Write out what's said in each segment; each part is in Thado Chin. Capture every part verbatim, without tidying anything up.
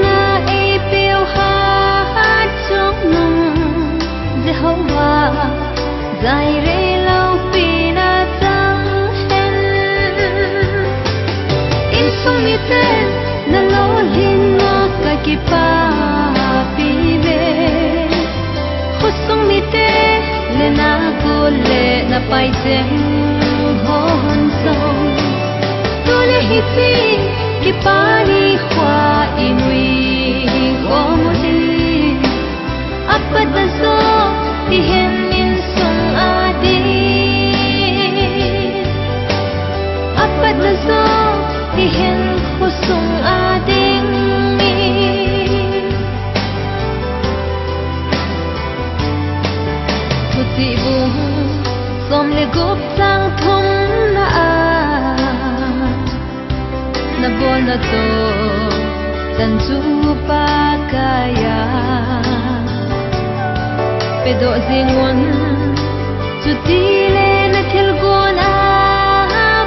Na eipeuhat chungnung Jehovah, Jireh loupina chang hen. Insung miten nalolhinna kakipapi uve. Khosung mite le nagol le napai cheng hon jong, tule hiche kipa nikho imui khom utin, apatna jo hihen insung ading, apatna jo hihen khosung ading. Thuchih bung som le gup chang thumna a, nabolna toh chan chu Pakai a pedoh jing un, chutile nathilgon a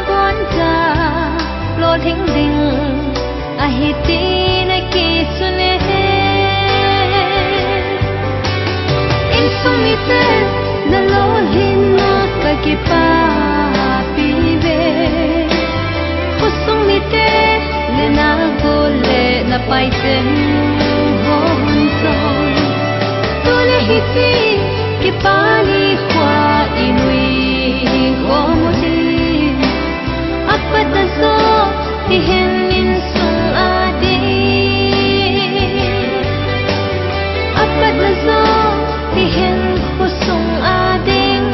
boncha lolhing ding ahi ti nakisun e. Insung mite nalolhinna kakipapi uve. Khosung mite le nagol le napai cheng hon jong, tule hiche kipa nikho imui khom utin, apatna jo hihen insung ading, apatna jo hihen khosung ading.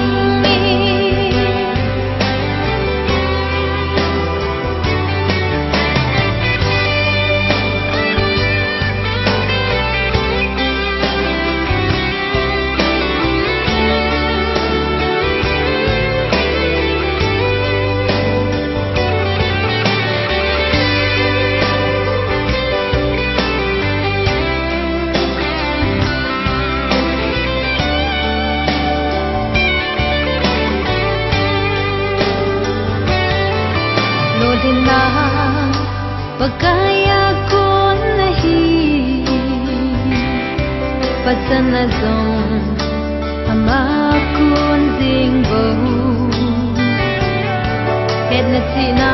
Lolhinna Pakai a kon ahi, pachatna jong ama kon jing bou. Hetna chihna,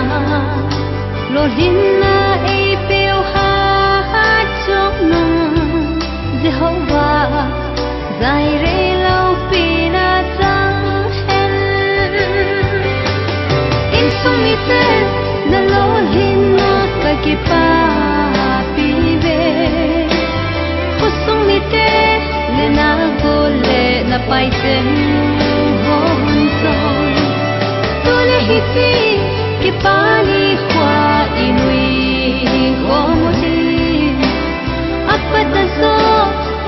lolhinna eipeuhat chungnung Jehovah, Jireh loupina chang hen. Insung mite nalolhinna kakipapi uve. Khosung mite le nagol le napai cheng hon jong, tule hiche kipa nikho imui khom utin, apatna jo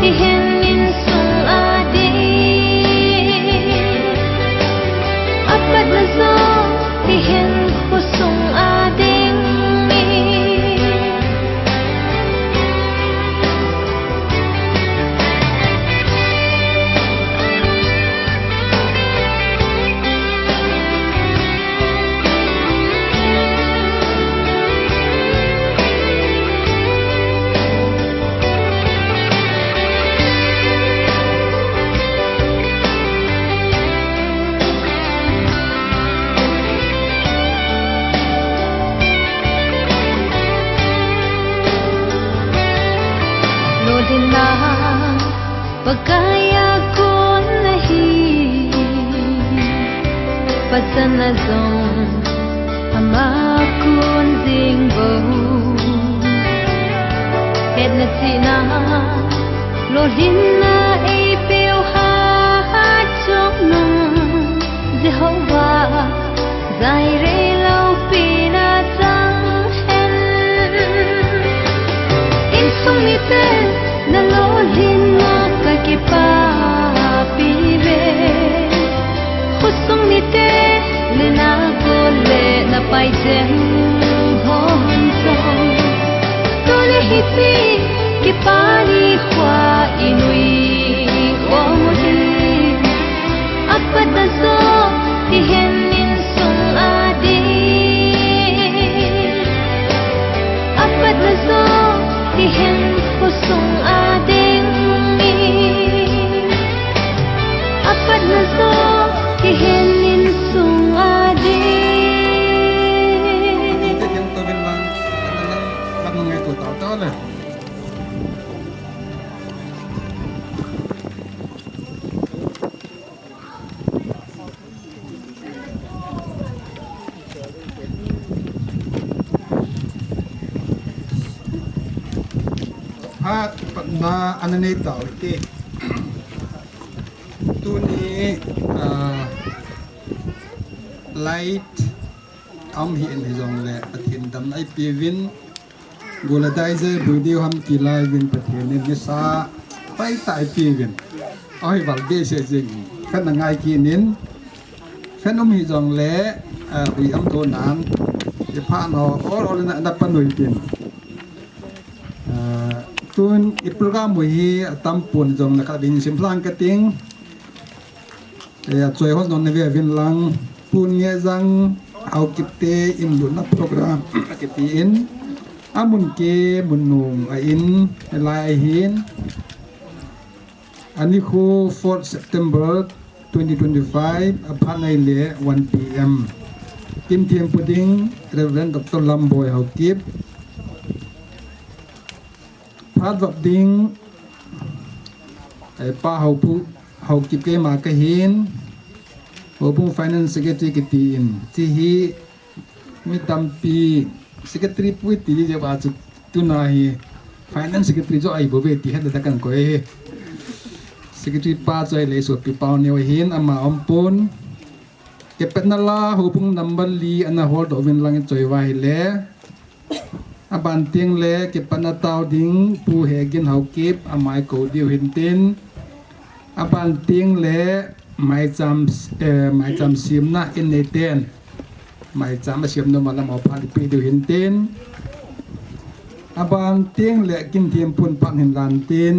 hihen insung ading, apatna jo hihen khosung ading. Lolhinna Pakai a kon ahi, pachatna jong ama kon jing bou. Hetna chihna, lolhinna eipeuhat chungnung Jehovah, Jireh loupina chang hen. Insung mite nalolhinna kakipapi uve. Khosung mite le nagol le napai cheng hon jong, tule hiche kipa nikho imui khom utin, apatna jo hihen insung ading, apatna jo hihen Patna ana nei tau te. Tuni, ah, light am hi in hi jong le Pathen damna ipi vin. Gula dai je bui diu ham ti lai vin Pathen in nisa pai tai pi vin. Oi, val be se jing. Kan na ngai ki nin. Kan um hi jong le, ah, ui am to nan. I pha no, ol ol na, na pa nui tin. Ah, tun i program ui hi a tam pun jong na ka vin sim lang ka ting. Eh, a choi hon jong na ve vin lang. Pun nge jang, Haokip te in lut na program. Ka ti in. A mun ke mun nung a in, lai a hin. Ani khu fourth September twenty twenty-five, a phat nai le one P M. Kin thiam pu ding Reverend Doctor Lamboi Haokip. Phat vap ding, eh, Pa Haopu, Haokip keima ka hin. Haopu Finance Secretary kiti in. Chi hi Mi tampi secretary pu ti je ba chu tuna hi finance secretary jo ai bo ve ti hada kan koi he. Secretary pa chu ai le so pi pau neo hin ama om pun. Kepatna la Haopu number li ana hol do vin lang choi va hi le. Aban ting le kepatna tau ding Pu Hegin Haokip amai ko diu hin tin. Aban ting le maicham, eh, maicham simna in nei ten. Maicham a siam nom a lam a phat i pe diu hin tin. Aban ting le kin thiam pun pan hin lan tin.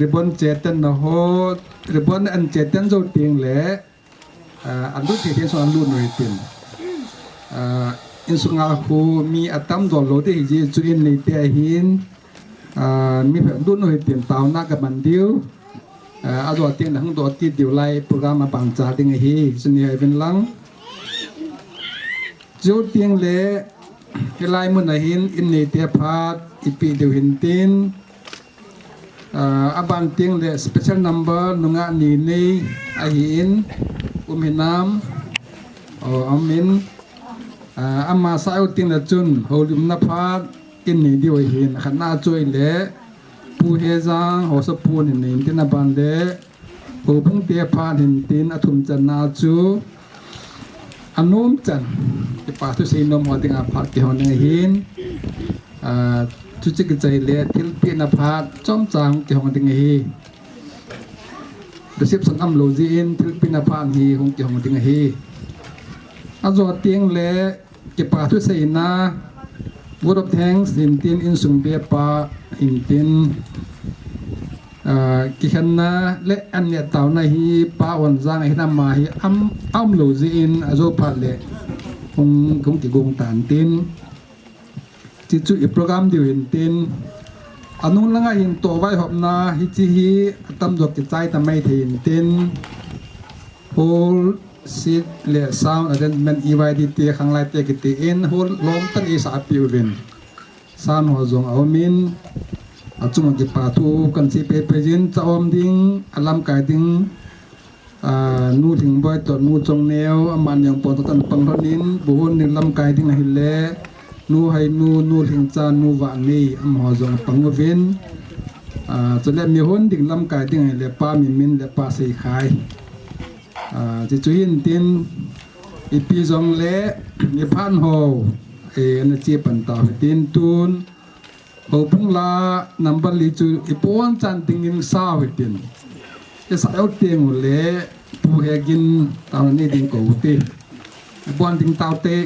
Ribbon chetan na ho, ribbon an chetan zo ting le, ah, an lut thei thei so an lut noi tin. Ah, in sunga khu mi atam dol lo te hi ji chu in nei te ahin. Ah, mi phe lut noi tin tauna ka man diu. Ah, a dol ting na hung dol ti diu lai program a bang cha ding ahi. Chu ni hai vin lang. Chu ting le, hilai mun a hin, in nei te phat, i pe diu hin tin. Ah, aban ting le, special number, nunga ni nei, ahi in, um hinam, o, um in. Ah, ama sa u ting le chun, holim na phat, in nei diu ahi in, khat na choi le, Pu Hejang, ho sa pu ni nei, in tin aban le, Pu Bung te phan hin tin a thum channa chu a nom chan. Kipa thu sei nom ho dinga phat kihong ding ahin. Ah, chu chu kichai le thilpeh na phat chomcha hung kihong ding ahi. Reception am lo ji in thilpeh na phat hi hung kihong ding ahi. A jo ting le Kipa thu seina, vote of thanks, hin tin insung bepa, hin tin, ah, kikhenna le an le tauna hi Pa Onjang ahin ama hi am, am lo ji in a jo phat le hung, hung kigong tan tin. Chi chu i program diu hin tin. Anung langa hin to vai hopna hi chi hi atam jo kichai ta mai thei hin tin. Hall seat le sound arrangement E Y D te khanglai te kiti in hall lom tan i sa piu vin. Sound ho jong a um in. A chung kipa thu kan sei peh peh jin cha um ding, a lamkai ding. Ah, nu Lhingboi to nu Chongneo, aman jong pon to tan pang lhon in, bu hon ding lamkai ding ahi le, nu Hainu, nu Lhingcha, nu Vahnei, amaho jong pang uvin. Ah, chule mi hon ding lamkai ding ahi le, Pa Mimin le Pa Seikhai. Ah, chi chu hin tin, ipi jong le, i phan ho, eh, ana chi pan ta hi tin tun, Houbung la number li chu i pon chan ding in sao hi tin. I sa eu teng u le Pu Hegin tao ni ding ko te. I pon ding tao te.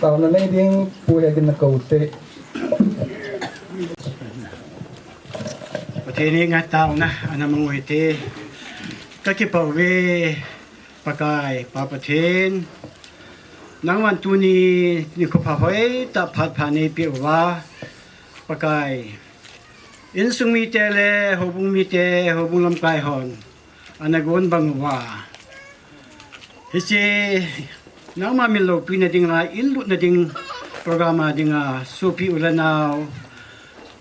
Taona nei ding Pu Hegin na kou te. Pathen henga taona ana mang u hite. Ka kipah uve Pakai, Pa Pathen. Nangman tuni nikho pha hoitah phat pha nei peh uva Pakai, insung mite le houbung mite, houbung lamkai hon ana gon bang uva, hiche nangma min loupina dinga, in lutna ding program a dinga sopi u le nao,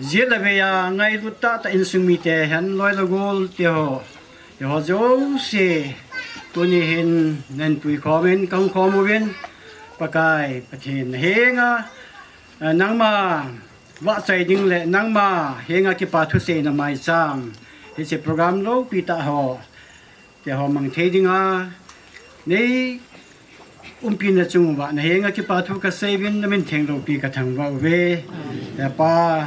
jet le vei a ngailut tahtah insung mite, hen loi le gol te ho, te ho jouse tuni hin nei pui khom in, kahung khom uvin, Pakai Pathen na henga, eh, nangma vahchoi ding le nangma henga kipa thuseina maicham, hiche program loupi tah ho, te ho mang thei dinga nei umpina chung uva na henga kipa thu kasei uvin, na min theng loupi ka thangvah uve. He Pa,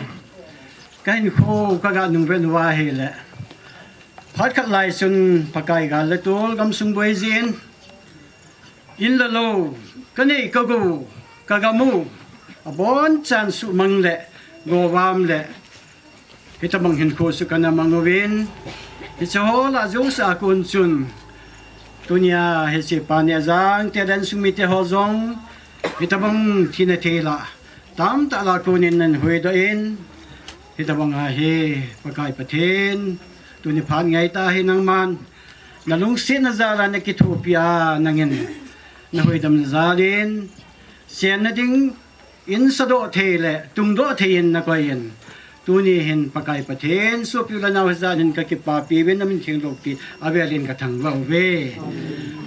ka hinkho ka ga nung vet uva ahile, phat khat lai chun Pakai, gal le tol, gamsung boi jin, in le lou, ka nei ka gou, ka gam u abonchan suhmang le govam le hitobang hinkho chu kana mang uvin, hiche ho lah jouse a kon chun, tunia hiche Pa Nehjang te le insung mite ho jong hitobang thina thei lah tamtah lah konin nei huhdoh in, hitobang ahi Pakai Pathen, tuni phat ngai tah hi nangman na lungsetna jal a na kithopi a, nangin na huhdomna jal in, chenna ding in sadoh thei le tungdoh thei in na koi in, tuni hin Pakai Pathen, sopi u le nao hijat in ka kipapi uvin, na min theng loupi avel in ka thangvah uve.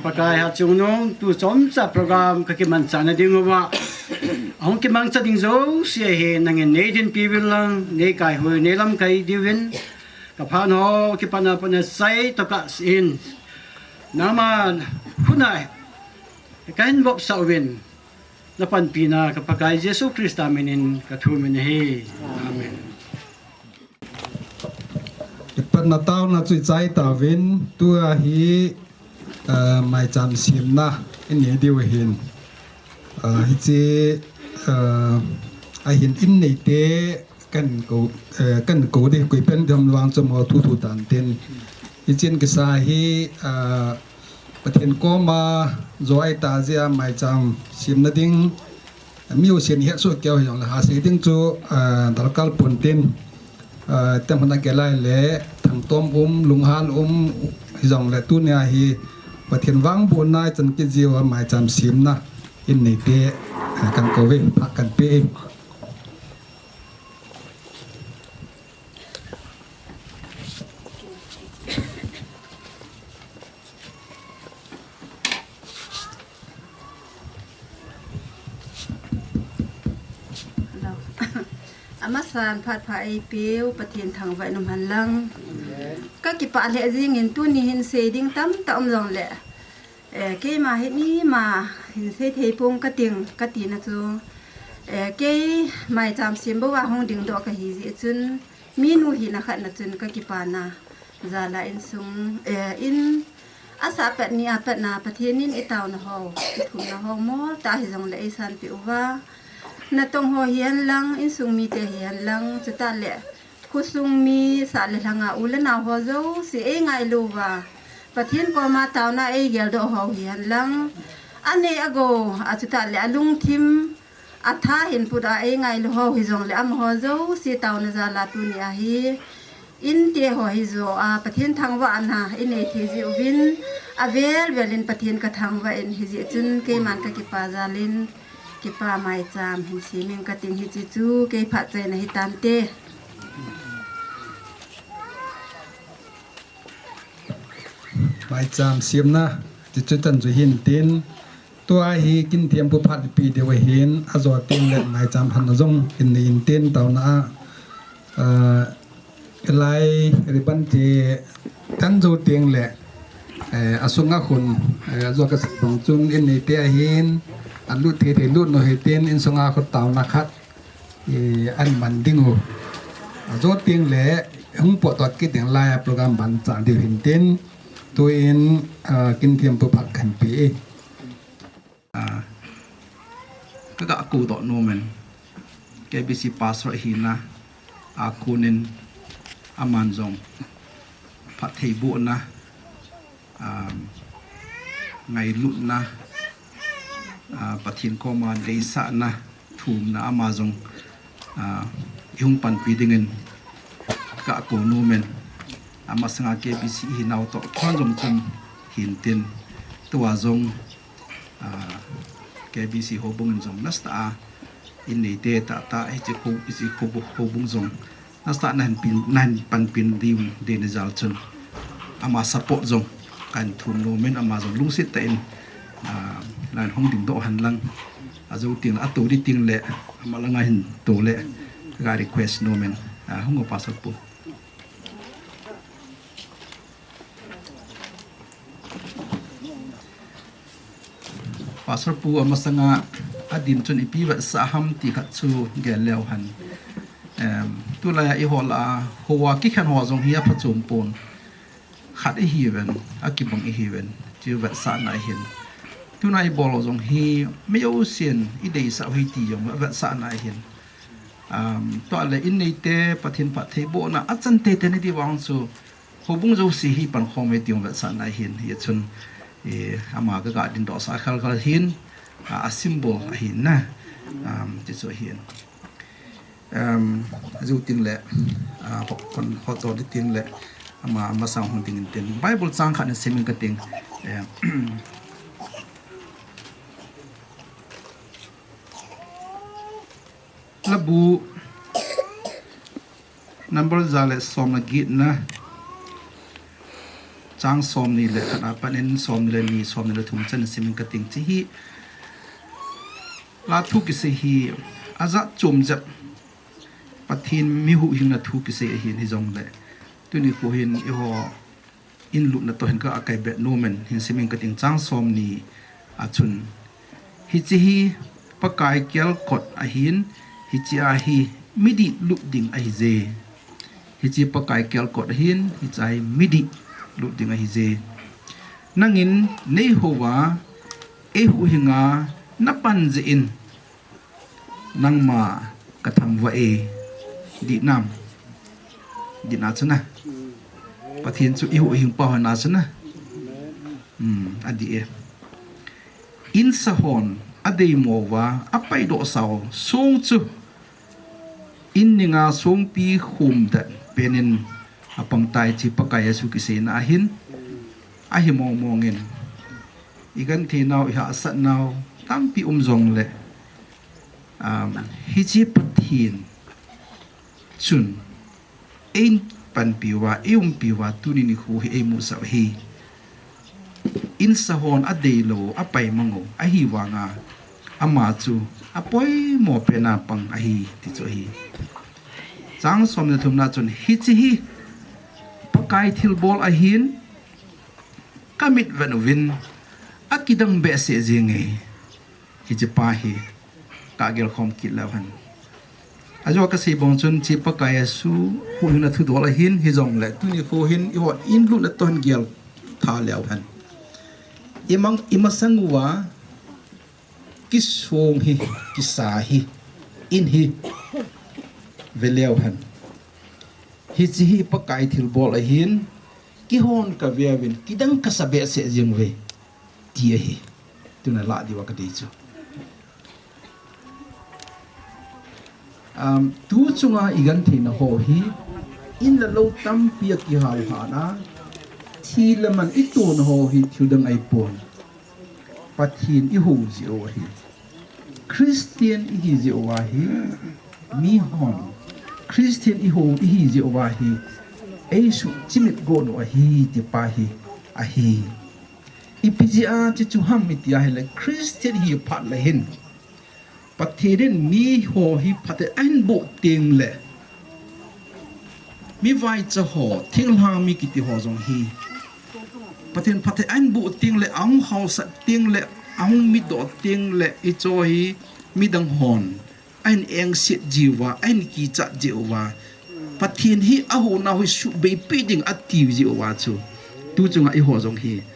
Pakai, Hatchungnung, tu chomcha program ka kimanchahna ding uva ahung kimangcha ding jouse hi nangin nei dinpi uvin lang, nei kaihoi, nei lamkai diuvin, ka phat ho kipana pana sei tokah in, nangma khut a ka hin vopsah uvin, na panpina ka Pakai Jesu Christa minin ka thum in ahi. Amen. Ipatna taona chu ichai tauvin, tua hi, ah, maicham semna in nei diu ahin. Ah, hiche, ah, ahin in neite kan kou, eh, kan kou ding, koi pen dam luang chu mo thu thu tan tin. Hichin kisa hi, ah, Pathen koma jo ahi ta jeh a maicham semna ding, mi usen hetsoh keu hijongle, ha sei ding chu, ah, darkar pon tin, ah, tem hon a gelai le thangtom um, lunghang um hijongle, tunia hi Pathen vangbohna ichan kit jeh uva maicham semna in neite, ah, kan kou uve, phat kan pe e. Amasan phat pha eipeu Pathen thangvah in umhen lang. Ka kipah lheh jingin, tuni hin sei ding tamtah um jongle, eh, keima hi ima hin sei thei pong kating, katina chu, eh, kei maicham sem bou a hung dingdoh kahi jeh chun, minu hina khatna chun ka kipana jal a insung, eh, in asah pet ni a petna Pathen in itaona ho, ithumna ho mol tah hijongle eisanpeh uva, natong ho hihen lang, insung mite hihen lang, chutah le khosung mi sah le lhanga u le nao ho jouse eingailu uva, Pathen koma taona eigeldoh ho hihen lang, anei agou, achutah le alungthim, atha hin put a eingailu ho hijongle amaho jouse taona jal a tunia hi inte ho hijo a Pathen thangvahna inei thei jeh uvin, avel vel in Pathen ka thangvah in, hijeh chun keiman ka kipa jal in kipa maicham hin sem ing kating, hiche chu kei phatchaina hitante. Maicham semna ti chu chan chu hin tin, tua hi kin thempu phat ipi diu ahin, ajo teng le maicham phatna jong in nei in tin, taona a, ah, lai ribbon te kan jo teng le, eh, asunga khun, eh, ajo kasei bang chun in neite ahin, alut thei thei lut u hitin, insunga khut taona khat, eh, an man ding u. Ajo teng le hung potdoh kit ding lai a program ban chal diu hin tin, tuin, ah, kin thempu phat kan pe e. Ah, Kaga kou doh nom in, K B C pastor hina a konin aman jong phattheibohna, um, ngailutna, uh, Pathen koma deisahna, thumna ama jong, uh, ihung panpi dingin kakou nom in, amasanga K B C hinau toh khon jong chun hintin, tua jong, uh, K B C houbung in jong nasatah a in neite tahtah hiche kou, hiche kou, houbung jong nasatah a nahin pin, nahin panpin diu, dei na jal chun ama support jong kahin thum nom in, ama jong lungset tah in, ah, nahin hung dingdoh hen lang, ajou teng le, atou ding teng le, ama langa hin tou le, ka request nom in, ah, hung o Pastor Pu. Pastor Pu amasanga adin chun ipi vetsah ham ti khat chu gel leu hen. Em, tulai a eiho lah a, hou a kikhen ho jong hi aphachom pon. Khat ihiuvin, akibang ihiuvin, chu vetsahna ahin. Tuna ibol jong hi, mi jousen ideisah u ahi ti jong vetsahna ahin. Um, tua le in neite, Pathen phattheibohna achan teitei na di vang chu, houbung jouse hi pankhom e ti jong vetsahna ahin, hijeh chun, eh, ama kaga dingdoh sah khalkhal hin, a, a symbol ahin na, um, ti chu ahin. Um, ajou teng le, a, hou, kon, hou to ding teng le, ama, amasang hung ding in tin. Bible chang khat nasim inge kating. Eh, Labu number ja le som le get na, chang somni le khat a pat in somni le ni, somni le thum chan sim inge kating. Hiche hi la thu kisei hi ajat chom jep, Pathen mi huhhingna thu kisei ahin, hijongle tuni kho hin eiho in lutna toh hin kakai be nom in, hin sim inge kating. Chang somni a chun, hiche hi Pakai kelkot ahin, hiche a hi midih lut ding ahije. Hiche Pakai kelkot ahin, hiche a hi midih lut ding ahije. Nangin neihou va, eihuhhinga napan jeh in, nangma kathangvah e. Dih nam? Dih na chu na. Pathen chu ihuhhing pa ho na chu na. Hmm, adih e. Insa hon adeimo uva, apaidoh sao song chu, in ninga songpi khum det pen in apang tai, hiche Pakai Jesu kiseina ahin, ahi mong mong in. Igenthei nau, ihahsat nau tampi um jongle, um, hiche Pathen chun eipanpi uva, eiumpi uva, tuni nikho hi eimusah u ahi. Insa hon adeilou, apaimang u ahi vanga, ama chu apoimo pena pang ahi, ti chu ahi. Chang somni le thumna chun, hiche hi Pakai thilbol ahin, kamit vet uvin, akidang behseh jenge. Hiche pa hi kagelkhom kit leu hen. Ajou a kasei bang chun hiche Pakai Jesu huhhingna thudol ahin, hijongle tuni kho hin eiho in lutna toh hin gel tha leu hen. Imang, imasang uva kisong hi, kisa hi, in hi ve leu hen. Hiche hi Pakai thilbol ahin, keihon kave uvin, kidang kasa behseh jeng uve, ti ahi. Tuna lah diuva kadei chu. Um, tu chunga igentheina ho hi, in le lou tampi akihal lhah a, thi le man itona ho hi thildang ahipon. Pathen ihou jeh u ahi. Christian ihi jeh uva hi, mihon Christian ihou, ihi jeh uva hi, eisuhchimit got u ahi, ti pa hi ahi. Ipi jeh a hiche chu ham iti ahile, Christian ihi phat le hin, Pathen in miho hi phatthei ahin boh teng le, mi vaicha ho, thinglhang mi kiti ho jong hi, Pathen phatthei ahin boh teng le, ahung haosat teng le, ahung mitdoh teng le, hiche hi midang hon ahin engset jiuva, ahin kichat jiuva, Pathen hi ahounau hi suhbeipi ding ati jiuva chu, tu chunga eiho jong hi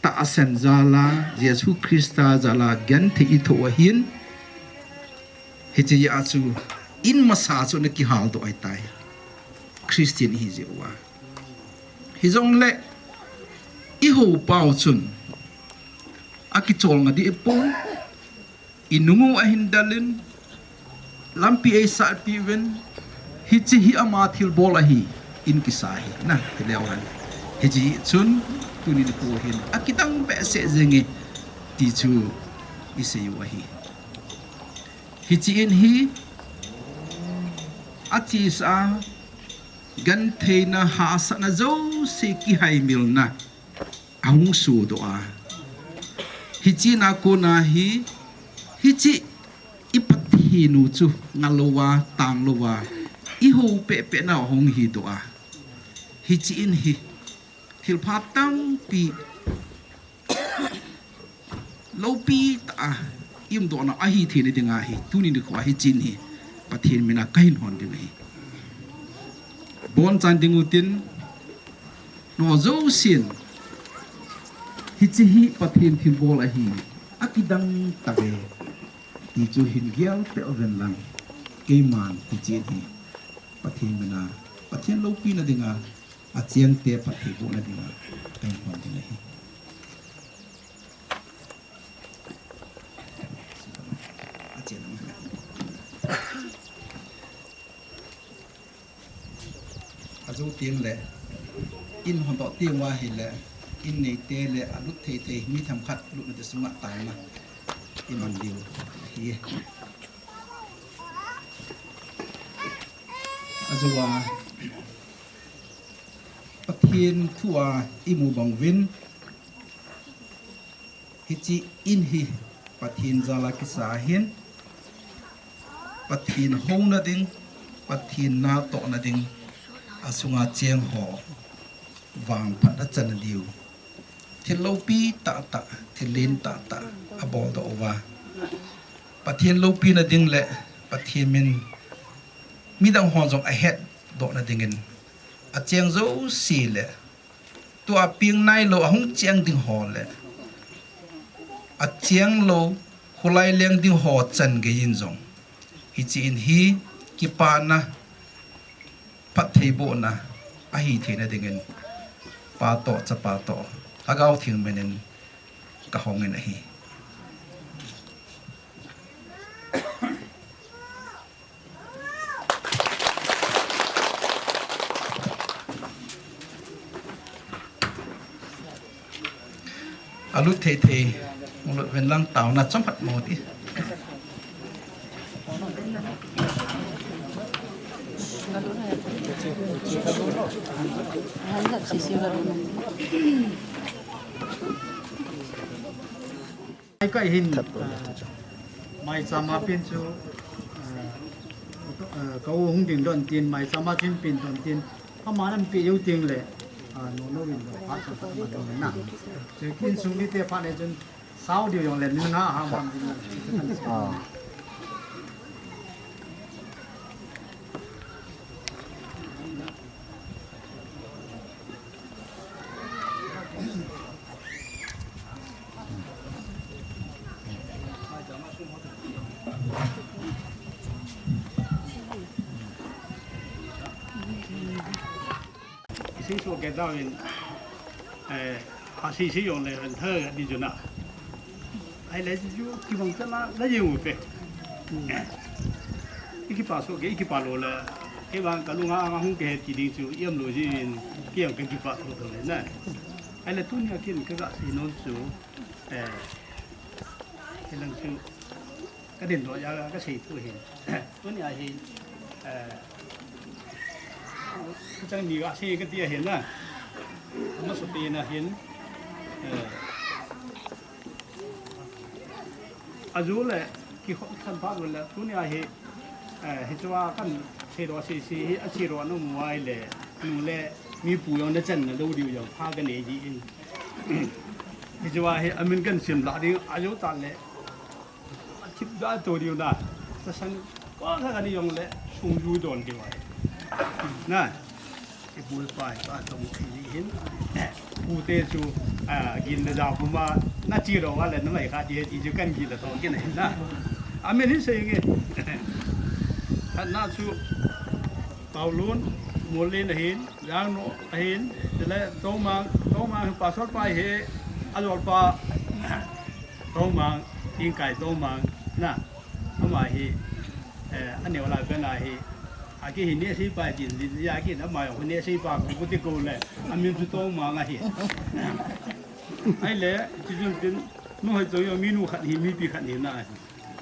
tahsan jal a, Jesu Christa jal a genthei ithoh u ahin, Hiche a chu in masa chu ana kihal doh ahitai. Christian ihi jeh uva. Hijongle i houpa u chun akicholngah ding ipon, i nung u ahin delin, lampi eisatpi uvin, hiche hi ama thilbol ahi, in kisa hi, na, hileu hen. Hiche chun, tuni nikho hin, akidang behseh jenge, ti chu isei u ahi. Hiche in hi, achesa, gentheina hahsatna jouse kihaimilna ahung sodoh a. Hiche na kona hi, hiche i Pathen u chu ngal louva, tang louva, i hou pehpeh na ahung hidoh a. Hiche in hi, thilpha tampi loupi tah a i umdoh nau ahi theina dinga hi, tuni nikho a hiche in hi, Pathen mina kahin hon ding ahi. Bonchan ding utin, nao jousen, hiche hi Pathen thilbol ahi, akidang tave, ti chu hin gel teh uvin lang, keiman hiche in hi, Pathen mina, Pathen loupina dinga, achengte phattheibohna dinga, kahin hon ding ahi. Ajou teng le, in hondoh teng uva ahile, in neite le alut theithei mi themkhat lutna te sunga taona iman diu ahi. Ajou a, Pathen thu a imu bang uvin, hiche in hi Pathen jal a kisa ahin, Pathen houna ding, Pathen natohna ding, asunga cheng ho vangphat achan diu, thil loupi tahtah, thil len tahtah abol doh uva, Pathen loupina ding le Pathen min midang hon jong ahetdohna dingin, acheng jouse le, tua peng nailou ahung cheng ding ho le, acheng lou, kholai leng ding ho chan geiyin jong, hiche in hi kipana, phattheibohna ahi theina dingin, Pa toh, Chapa toh, Lhagao Theng minin kahongin ahi. Alut theithei, mulut ven lang taona chomkhat mo ti. Ai ka hin, maicham a pen chu, eh, eh, ka u hung ding don tin, maicham a chu hin pen don tin, ama nan pe u ting le, ah, no, no win don, phat chu phat ma don na. Chu kin sung ni te phat le chun, sao diu jong le, ni nga ha mam din na. Ah. Isei so ke dawin, eh, ha sei sei jong le han tha di juna. Ai le ju ki bang ta na, na jeng u pe. I kipa so ke, i kipa lou le, kei vang ka lunga anga hung ke he ti ding chu, i am lou jin, kei ang ka kipa tho tho le na. Ai le tunia kin ka ga sei nom chu, eh, kei lang chu, ka din doh ja ka sei thu hin. Tunia hin, eh, ka chang ni ga sei ka ti a hin na. Ama so ti na hin, eh, Aju le, kikhop than phat le, tunia hi, eh, hichua kan seidoh sese hi, aseidoh na um uva ahile, nu le, mi pu jong na channa lou diu jong, pha ka nei ji in. Hichua hi, amin kan sim lah ding, aju tan le, athip da to diu na, ta san, ko ka ka ni jong le, sung ju don diu ai. Na. I pu i pa, i pa tong i hin. Pu te chu, ah, gin le ja puma, na chi ro wa le, na mai kha ti, ti chu kan gin le tong kin hin na. Amin hi sei nge. Khatna chu Paulun, Molin ahin, Jangno ahin, chule Tomang, Tomang hi Pastor pa hi, ajolpa Tomang, Tingkai Tomang, na, ama hi, eh, aneo lai pen a hi, akihi nehsei pa tin, tin, ya ki, ama hi nehsei pa, ko ti ko le, amin chu Tomang ahi. Ahile, chi chun tin, nu hoi choi yo, mi nu khat hi, mipi khat hi na ahi.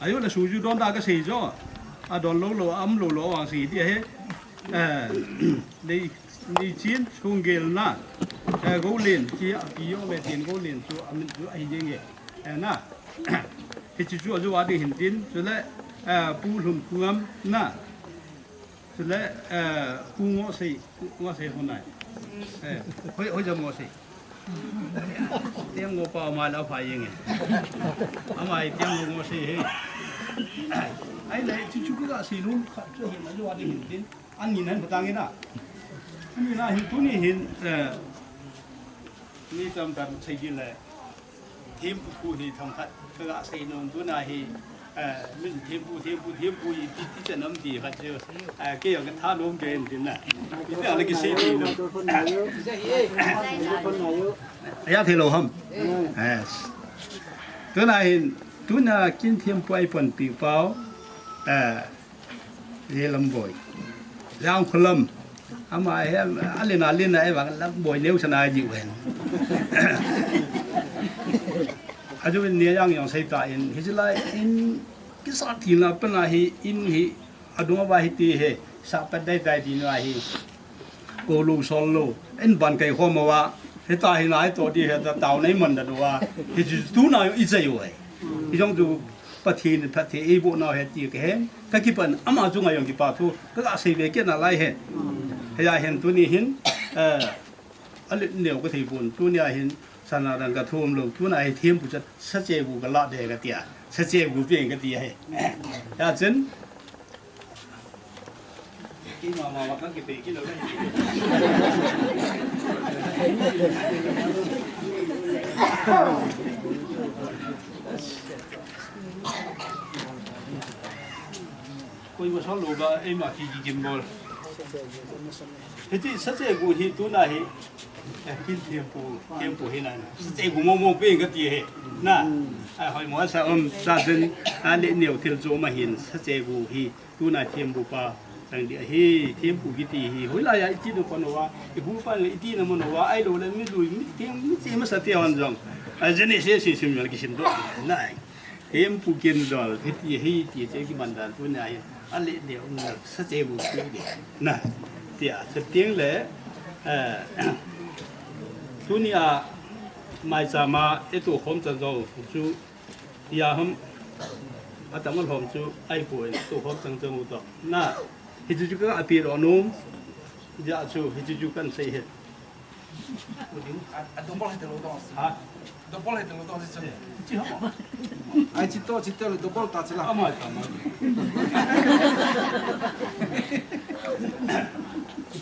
Ajo le suju don da ka sei jo. A don lou lou, a um lou lou, a vang sei ti ahi. Eh, nei, nei chin, sung gel na. Eh, go len, chi a pi yo me tin go len chu, a min chu ahi jeng e. Eh, na. Hichi chu ajo a ding hin tin, chule, eh, Pu Lhun Khungam, na. Chule, eh, Pu Ngohsei, Pu Ngohsei hon nai. Eh, hoi, hoi jam Ngohsei. Tiang ngo pa ama la pha yeng e. Ama hi tiang ngo ngo sei he. Ahile, chu chu ka sei nom khat chu hin, ajo a ding hin tin. Ani nan patang ina. Ani na hin tuni hin, eh, ni tam tam sei di le. Thempu hi themkhat, ka ga sei nom tuna hi, eh, min thempu, thempu, thempu hi ti, ti chan am ti khat chu, eh, kei jong ka tha nom kei in tin na. Ti ta la kisei ti nom. Aya thei lou ham. Yes. Tuna hin, tuna kin thempu a eipanpi pau, eh, Ye Lamboi. Jangkholam. Ama hi, a len a len a, ei vang Lamboi neo sana ji wen. Ajo in ne jang jong sei ta in, hichi lai in kisa ti na pa na hi, in hi, adung a va hi ti he, sa pa dai dai ti na hi. Ko lou sol lou, in ban kai khom a va, hita hi nai to ti he ta tao nei man da do va. Hichi tuna i chai wen. Hi jong chu Pathen, Pathen eiboh nau ahi ti kahe. Ka kipan ama chunga jong kipa thu ka ga sei ve kit nalai e. Hia hin tuni hin, eh, a len neo ka thei pon, tuni a hin sana dang ka thum lou, tuna hi thempu cha sache bu ka la de ka ti a. Sache bu pen ka ti ahi. Hia chun, Ki ma ma ma ka ki pe ki lo le. Koima sol lou ba, eima ki ki gim bol. Hiti sache bu hi tuna hi, eh, kin thempu, thempu hi na. Sache bu mo mo pe ka ti he. Na, a hoi mo sa um, sa zen, a len neo thil jo ma hin, sache bu hi. Tuna thempu pa chang di ahi, thempu kiti hi, hoilai a iti na pano a, i hu pa le iti na mano a, ahilou le mi lui, mi thempu, mi che masa te hon jong. A jene se se sim jong kisim doh nai. Thempu kin jol, hiti hi ti che kiman dan tuna hi, a len neo na, sache bu ti di. Na, ti a, sa tiang le, eh, tuni a, maicham a, eito khom chan jong, chu, Tia ham, atama lhom chu, ahipoi, tu hop chang chang u to. Na, hichu chu ka api ro nom, ja chu, hichu chu kan sei het. A, a double het lo dong. Ha? Double het lo dong si chu. Chi ha? Ai chi to, chi to, double ta chi la. Ama ta ma.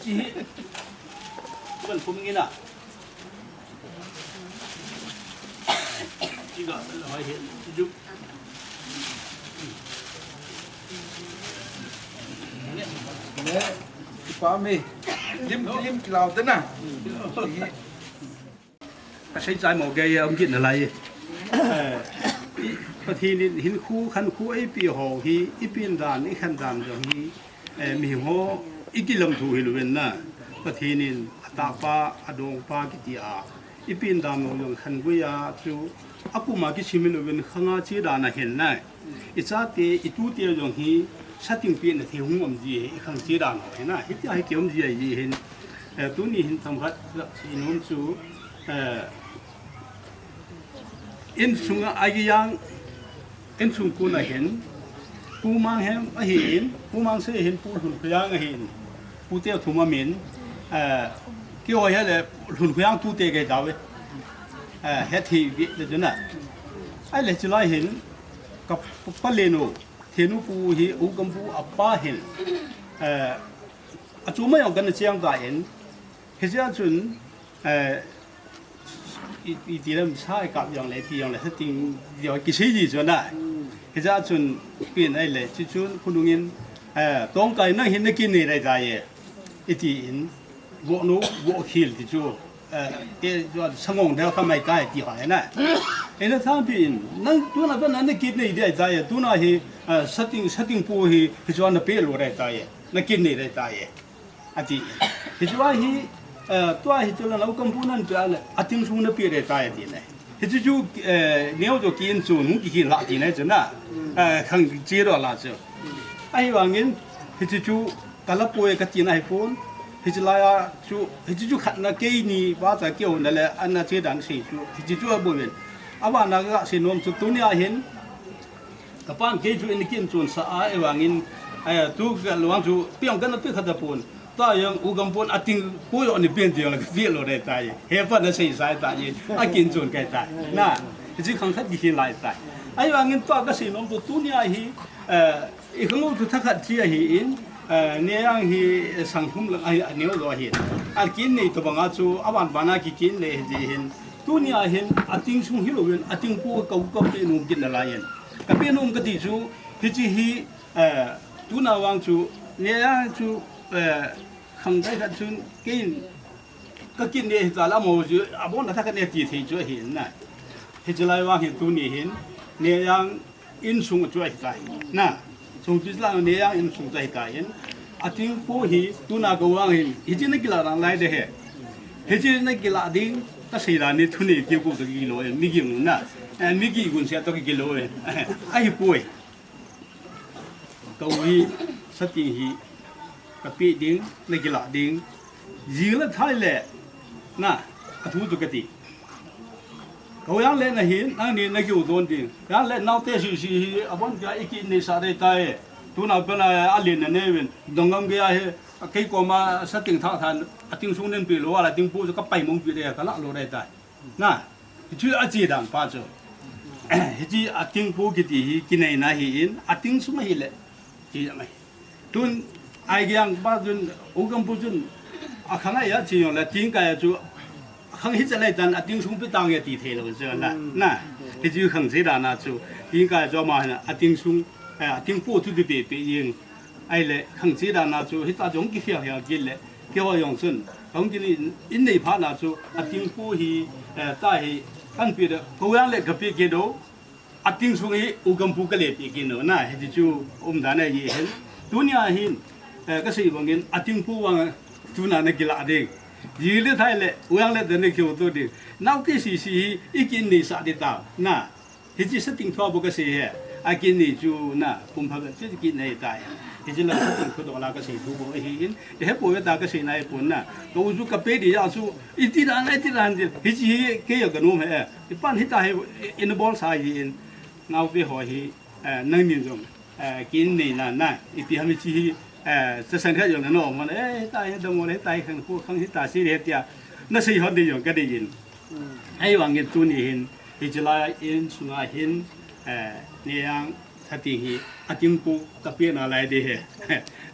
Chi hi. Kan kum ngi na. Lim, lim kilau te na. Ka sei chai mo gei a um kit nalai. Eh, i, Pathen in hinkho, khankho eipe ho hi, i pen dan, i khan dan jong hi, Eh, mihem ho, i kilam thu hilou vin na. Pathen in, atahpa, adongpa kiti a. I pen dan ho jong khan gui a chu. Akum a kisim hilou vin khang a che dan ahin na. I chate, i tute jong hi, sating pen a thei hung um ji hi, i khang che dan ho hi na. Hiti a hi ki um ji a ji hin. Eh, tuni hin themkhat, i nom chu, eh, Insung a agi yang, insung kun a hin, Pu Mang hem ahin, Pu Mang se hin, Pu Lhun Khuyang ahin, Pu Teo Thum amin, eh, ki oi hele Lhun Khuyang tute kei tau e, eh, het hi vi le juna. Ai le chilai hin, ka pa le nu, thenu pu hi, u kam pu apa hin, eh, achu mai ong kan chiang ta in, Hichea chun, eh, i, i ti lam sa i kap jong le, ti jong le, sa ting jong kisei ji chu na. Hijeh chun, pin ahile, chuchun khonungin, eh, Tongkai nang hin nakin nei lai tai e. Iti in, vohnu, vohkhel ti chu, eh, kei chu sangong deu kha mai kai ti hai na. Ina thampi in, nang tuna tuna nakin nei dei tai e, tuna hi, eh, sating, sating pu hi, hichu napeh lou dei tai e, nakin nei dei tai e. Ati. Hichu ahi, eh, tua hichu la lau kampu nan pia le, ating sung napeh dei tai ati ne. Hichu chu, eh, neo chu kin chu nung kikhel lah ti ne chu na. Eh, khang chi ro la chu. Ahivangin, hichu chu kalapoi kati na hipon. Hichu laiya chu, hichu chu khat na keini vacha keu na le, ana che dan sei chu. Hichu chu aboi ven. Abana kasei nom chu tunia hin. Kapan kei chu in kin chun sa a, ahivangin, eh, tu ka luang chu piang kana pi khat a pon. Tua jong u kampun ating pu jong ni pen ti jong la ka pi lou dei tai. He pa na sei sai tai. Akin chun kai tai. Na, hichu khang khat kikhel lai tai. Ahivangin tua kasei nom chu tunia hi, eh, i khang u chu thakhat chi ahi in, eh, Neyang hi sang thum lang ahi, aneo lou ahi. Akin nei tobang a chu, aban bana kikin nei hi hin. Tunia hin, ating sung hilou in, ating pu ka u kapeh nom kit nalai in. Kapeh nom kati chu, hichi hi, eh, tuna vang chu, Neyang chu, eh, khang dai khat chun, kein, kakin nei hita la mo chu, abon na thakhat ne ti thei chu ahi na. Hichi lai vang hin tuni hin, Neyang insung chu ahi tai. Na, sung pi la Neyang insung chu ahi tai hin. Ating pu hi, tuna ka vang hin, hichi na kila dan lai dei he. Hichi na kila ding, kasei dan ni tuni ki ku ka kilo e, mi ki na. Eh, mi ki gun sia to ki kilo e. Ahipoi. Ka u hi, sating hi, kapeh ding, na kila ding. Jing le thai le, na, athu chu kati. Ka u jang le na hin, nang ni na kiu don ding. Jang le naote si si hi, abon kia i kin nei sa dei tai. Tuna pena alen na nei vin, dong ngam kia hi, kei koma sating tha than, ating sung nen pi lou, ating pu chu ka pai mong pi dei, ka la lou dei tai. Na, hichu achi dan pa chu. Hichi ating pu kiti hi kinei na hi in, ating sung hi le. Chi mai. Tun, ai giang pa chun, u kampun chun, akhang a ya chi yong le, ting kai chu, akhang hi chalai tan, ating sung pi tang ya ti thei lou chu na. Na, hichu khang chi dan na chu, ting kai chu ama hin, ating sung, eh, ating pu chu ti pe pe ying. Ahile, khang chi dan na chu, hita jong kikhel khel kit le, keiho jong chun, khang kini in nei phat na chu, ating pu hi, eh, ta hi, kan pi de, ko yang le ka pi ke do, ating sung hi, u kampun ka le pi ke no, na, hiti chu, um dan ahi hin. Tunia hin, eh, kasei bangin, ating pu vang, tuna na kila ding. Ji le thai le, u yang le de ne kyo to ding. Nau ti si si hi, i kin nei sa de ta, na. Hichi sating thua bu kasei he. Akin ni chu na, kum pha chi kin nei tai. Hichi la sating khu do la kasei thu bu hi in. He po ta kasei nai pon na. Ka u chu ka pe di ya chu. Iti dan, iti dan di. Hichi hi ke ya ka nom he. I pan hita hi in bol sa hi in. Nau pe ho hi. Eh, nang ni jong. Eh, kin nei na na. Ipi ham hichi hi. Eh, sa san kha jong na no mo. Eh, ta he da mo le tai khang khu khang hita si le tia. Na sei ho di jong ka di in. Ahivangin tuni hin, hichi lai insunga hin, eh, Neyang sating hi, ating pu ka pe na lai de he.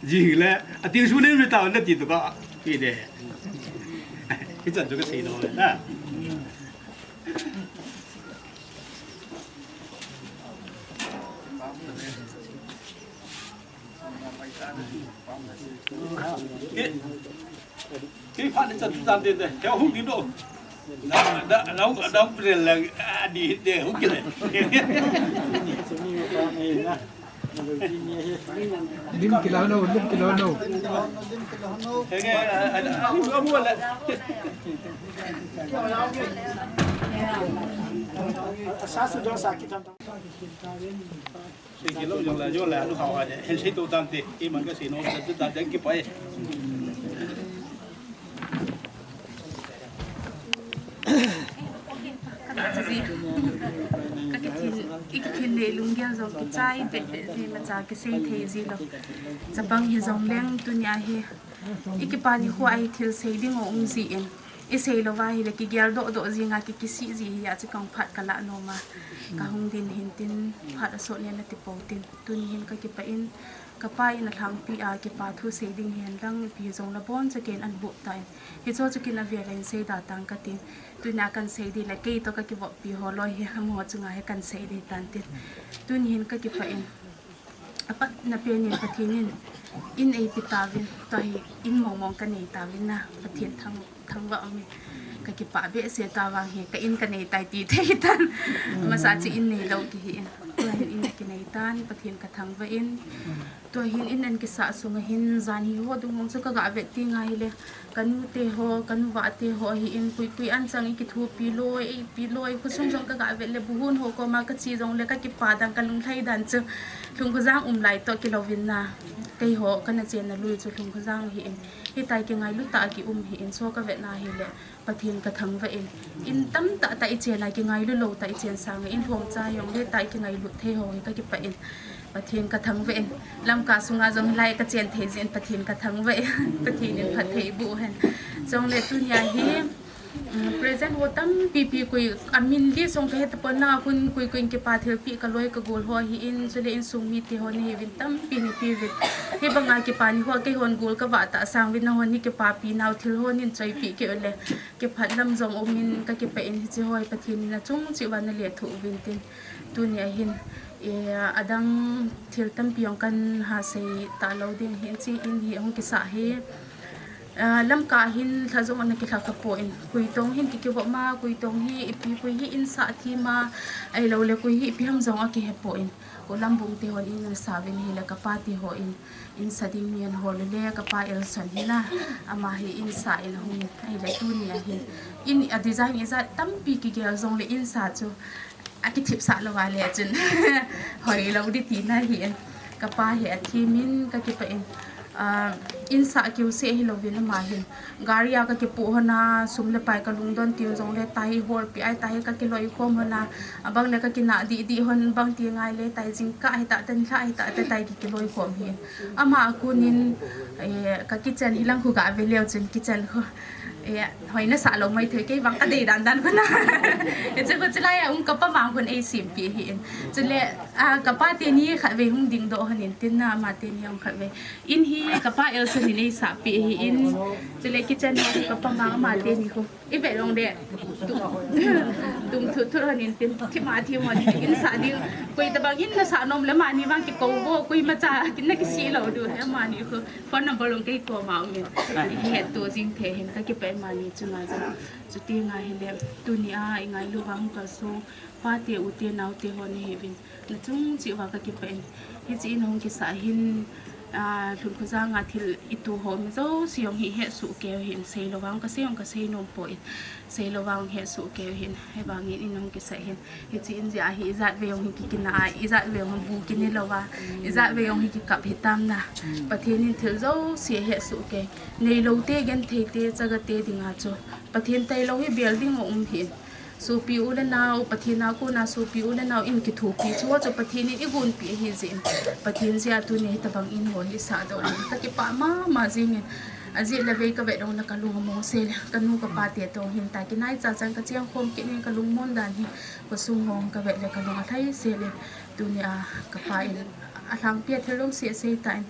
Jing le, ating sung nen mi ta na ti to ka pi de he. Hichan chu kasei nom na. Ki, ki phat ni chan chu tan tin de. He hung din do. Na, na, na, na, na, pre la, a, di, de, hung ki le. Lim kilo no, lim kilo no. He ke, a, a, a, a, a, a, Sa su do sa ki tam tam. Sei kilou jong le, jong le, anu khao ha je, hen sei to tante, i man ka sei nom, ta, ta, ta, ki pai. Ka kithil, i kithil le lunggel jong kichai pet pet ji, imacha kisei thei ji lou. Chapang hi jong leng tunia hi, i kipa nikho a hi thil sei ding o um ji in. I sei lou va hile kigel doh doh jinga ki kisih ji hi a chu kong phat ka la nom a. Ka hung din hin tin phat a sot nen na ti pou tin. Tuni hin ka kipah in Kapa in alhangpi a kipa thu sei ding hihen lang ipi jong le aboncha keiin ahin boh tan. Hichu chu keiin avel in sei da tang katin. Tunia kahin sei ding le kei toh kakivoppi ho loi hi amaho chunga hi kahin sei ding tan tin. Tuni hin kakipah in. Apatna pen in Pathen in in eipe tauvin, tua hi in mong mong kanei tauvin na, Pathen thang, thangvah umin. Kakipah behseh, tua vang hi ka in kanei tai ti thei tan. Masa chu in neilou kihi in. Tua hin in kinei tan, Pathen kathangvah in. Tua hin in ahin kisah sunga hin jan hi ho dung hung chu kaga vet teng ahile. Kanu te ho, kanu vah te ho hi in koi koi an chang ikithopi loi, eipi loi, khosung jong kaga vet le buhun ho koma kache jong le kakipa dan kalunglhai dan chu. Lhungkhojang um lai toh kilouvin na. Keiho kana chenna lui chu Lhungkhojang hi in. Hitia kingailu tah a kium hi in, so kavetna hile. Pathen kathangvah in, in tamtah tah ichen a kingailu lou tah ichen sanga in lhomcha jong le tah ikingailu thei ho hi kakipah in, Pathen kathangvah in, Lamka sunga jong hilai kachen thei jeh in Pathen kathangvah in, Pathen in phatthei boh hen. Chule tunia hi, um, present ho tampi pi koi amin list jong kahe tapon na, hun koi koi in kipa thilpeh kaloi kagol ho hi in, chule insung mite ho nahiuvin tampi napeuvin. Hibanga kipa ni ho keihon gol kavah tah sang uvin, nahon hi kipapi nau thil ho nin choipeh kei ule. Kipah lam jong umin kakipah in hiche ho hi Pathen in achung cheh uva nalethuh uvin tin. Tunia hin, eh, adang thil tampi jong kahin sei talou ding ahin, hiche in hi hung kisah hi. Ah, Lamka hin lha jong ana kilha kha poi, koi tong hin kikivop ma, koi tong hi ipi koi hi in sah them a, ahilou le koi hi ipi ham jong akihe poi. Kolambung te hon in ana sa uvin hile kapa te hon in sa ding mi ahin hol le kapa Elson hi na, ama hi in sa in ahung in ahile tunia hin in a design ijat tampi kigel jong le in sa chu akithip sah lou va le chun hoilou ding tina hi in kapa hi athem in kakipah in, ah, in sa kiu se hilou vin ama hin Gari a kakipoh hon a, sum le pai kalungdon tiu jong le, tahi holpi ai, tahi kakiloi khom hon a, abang le kakinah dih dih hon bang ti ngai le, tai jingkah hita, tanlha hita, tatai kikiloi khom hi. Ama a kon in, eh, ka kitchen hi lang khu gave leu chun kitchen khu, eh, hoina sah lou mai thei kei bang kadei dan dan khu na. Eh, chu khu chulai a um kapa mang khun eisempeh hi in. Chule, ah, kapa teni khatvei hung dingdoh hon in tin na, ama teni hung khatvei. In hi kapa Elson in eisah peh hi in, chule kitchen ho hi kapa mang ama teni khu. Ive long de. Tum, tum thut thut hon in tin, thima thim hon in, in sah ding. Koi tabang in nasah nom le mani vang kikou vo, koimacha, kin nakisih lou diu he mani khu. Phone number long kei koma um in. Ihet to jing thei hin, kakipah e mani chunga jong. Chuti nga hile, tunia ingailu vang ka so, pate ute naote ho nahiuvin. Nachung cheh uva kakipah in. Hiche in hung kisah hin, ah, Lhunkhojang a thil ito ho um jouse jong hi hesoh kei u hin, seilou vang kasei jong kasei nom poi. Seilou vang hesoh kei u hin, hivang in in hung kisah hin. Hiche in jeh a hi ijat vei jong hi kikina a, ijat vei jong hi bu kine lou a, ijat vei jong hi kikap hitam na. Pathen in thil jouse hesoh kei. Neilou te, genthei te, chaga te dinga chu Pathen tailou hi bel ding aum hin. Sopi u le nao, Pathen a kona sopi u le nao in kithopi chu, chu Pathen in eigonpeh ahi jeh in. Pathen jeh a tuni hitabang in hon isah doh in. Kakipah mama jing in. Ajeh le vei kavet dong le kalung among se le. Kanu kapa te toh hin ta kinai cha chan kacheng khom kit in kalungmon dan hi. Khosung hong kavet le kalung alhai se le. Tunia kapa in alhangpi a thil jouse sei ta in.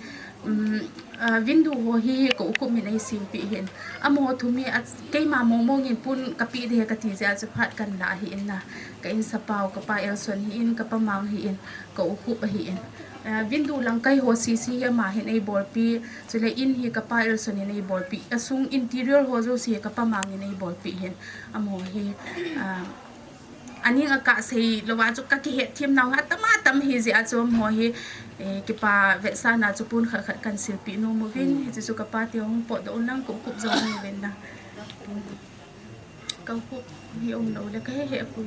Um, Ah, window ho hi ka u Khup min eisempeh hin. Amaho thum hi a, keima mong mong in pun kapeh ding ahi kati jeh a chu phat kahin lah ahi in na. Ka insapau, kapa Elson hi in, kapa Mang hi in, ka u Khup ahi in. Ah, window lang kai ho sese hi ama hin eibolpeh. Chule in hi kapa Elson hin eibolpeh. Asung interior ho jouse hi kapa Mang hin eibolpeh hin. Amaho hi, ah, Aning akah sei lou a chu kakihet them nau hi atam atam ahi jeh a chu amaho hi, eh, kipa vetsahna chu pon khat khat kahin silpeh nom uvin, hiche chu kapa te hung potdoh un lang, Khup Khup jong um uvin lang. Ka u Khup hi um lou le kahe he poi.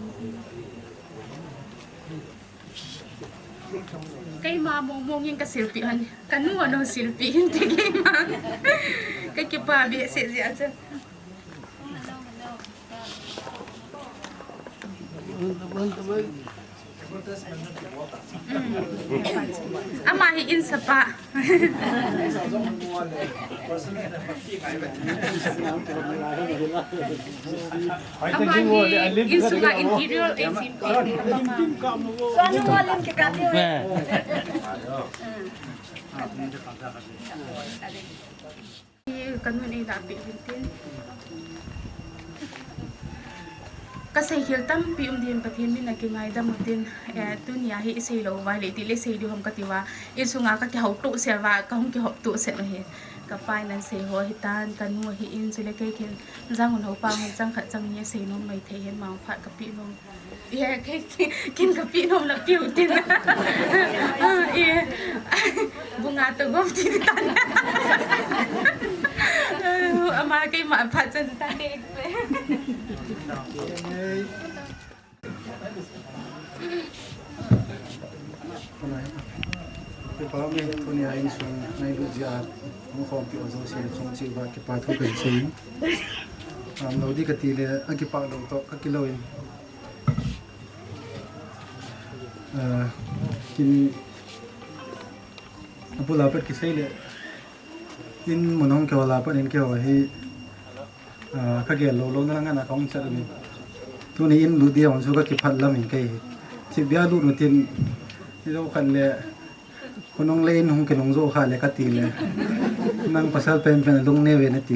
Keima mong mong in kasilpeh hon, kanu hon silpeh hinte keima. Kakipa behseh jeh a chu. Ama hi insapa. Ama hi insunga interior eisempi. Ka nun ei dahpeh uvin tin. Ka seikhel tampi um din, Pathen min a kingaidam utin, eh, tunia hi i seilou uva le, itile sei diu ham kati uva, insunga ka kihou tohset uva, ka hung kihop tohset u ahi. Ka pa in ahin seiho ahitan, ka nu ahin, chule kei khen, jang un houpa hon chang khat chang ni asei nom mai thei hen, mang phat ka peh nom. Ye, kei, kei, kin ka peh nom la peh u tin. Ah, ye. Bunga to gom ti tan. Ama keima phat chan ta kei. Kipa ume, tunia insung neilut jeh a hung khompi ho jouse chunga kipa thu kahin sei. Am, lou di kati le, akipah lou toh ka kilou in. Ah, kin abul a pat kisei le, in mun hung kihol a pat in kihou hi, ah, ka gel lou louna lang a ka hung chat uvin. Tuni in lut dia hung chu ka kipah lam in kei hi. Thipbeh a lut u tin, ni lo khan le, khonung le in hung kinung jo kha le kati le, nang pasal penpen lung neo ve nati,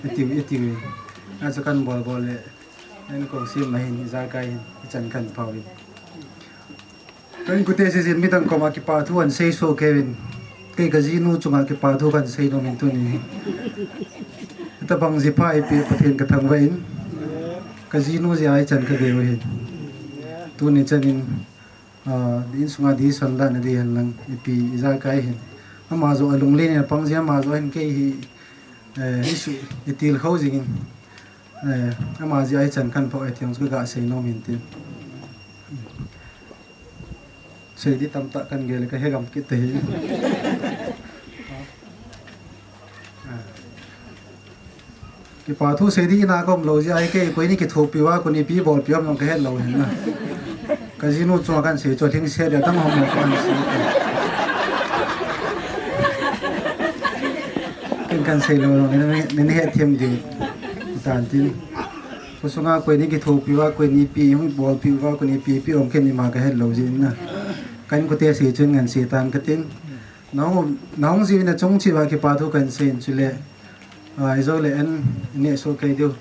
ati, ati. Achu kan bol bol le, en kong sim ma hin, ijakai hin, ichan kan phau hin. Ka inkote seisin midang koma kipa thu ahin sei soh kei uvin. Kei ka jinu chunga kipa thu kahin sei nom in tuni. Hitabang jipha eipeh Pathen ka thangvah in. Ka jinu jeh a ichan ka gei u hin. Tuni chan in, ah, insunga decision la na di hen lang, ipi ijakai hin. Ama joh alunglen in apang jeh a ama joh hin kei hi, eh, isu, itilkhou jing in. Eh, ama jeh a ichan kan phau e ti jong chu ka ga sei nom in tin. Sei di tamtah kan gel le ka hegam kit te hi. Ah. Kipa thu sei di ina ka um lou jeh a hi kei koi ni kithopi uva, koi ni ipi bolpi uva jong ka het lou hin na. Ka jinu chunga kan sei chu lhingset dia tang hom mo kan sei. Ken kan sei lou lou, nin, nin het them di. Tan tin. Khosunga koi ni kithopi uva, koi ni ipi hung bolpi uva, koi ni ipi ipi um ken ima ka het lou jeh in na. Ka inkote sei chun ngan sei tan ka tin. Nahung, nahung jiu in achung cheh uva kipa thu kahin sei in chule. Ah, ijou le en, neh soh kei diu.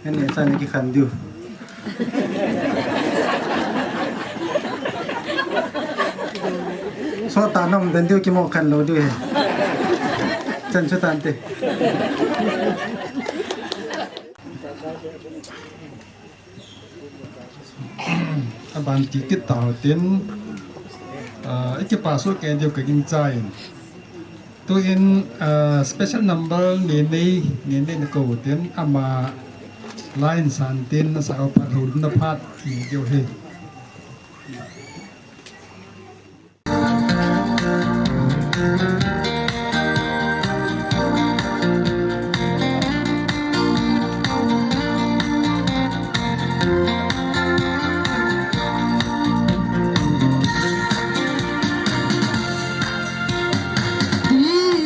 En neh chan kikhen diu. Sot ta nom den diu kimo khen lou diu he. Chan chu tante. Aban ti kit tau tin, ah, i kipa soh kei diu ka gingchan. Tuin, ah, special number ni nei, ni nei na kou tin, ama line san tin, nasa o phat ho na phat ni diu hi.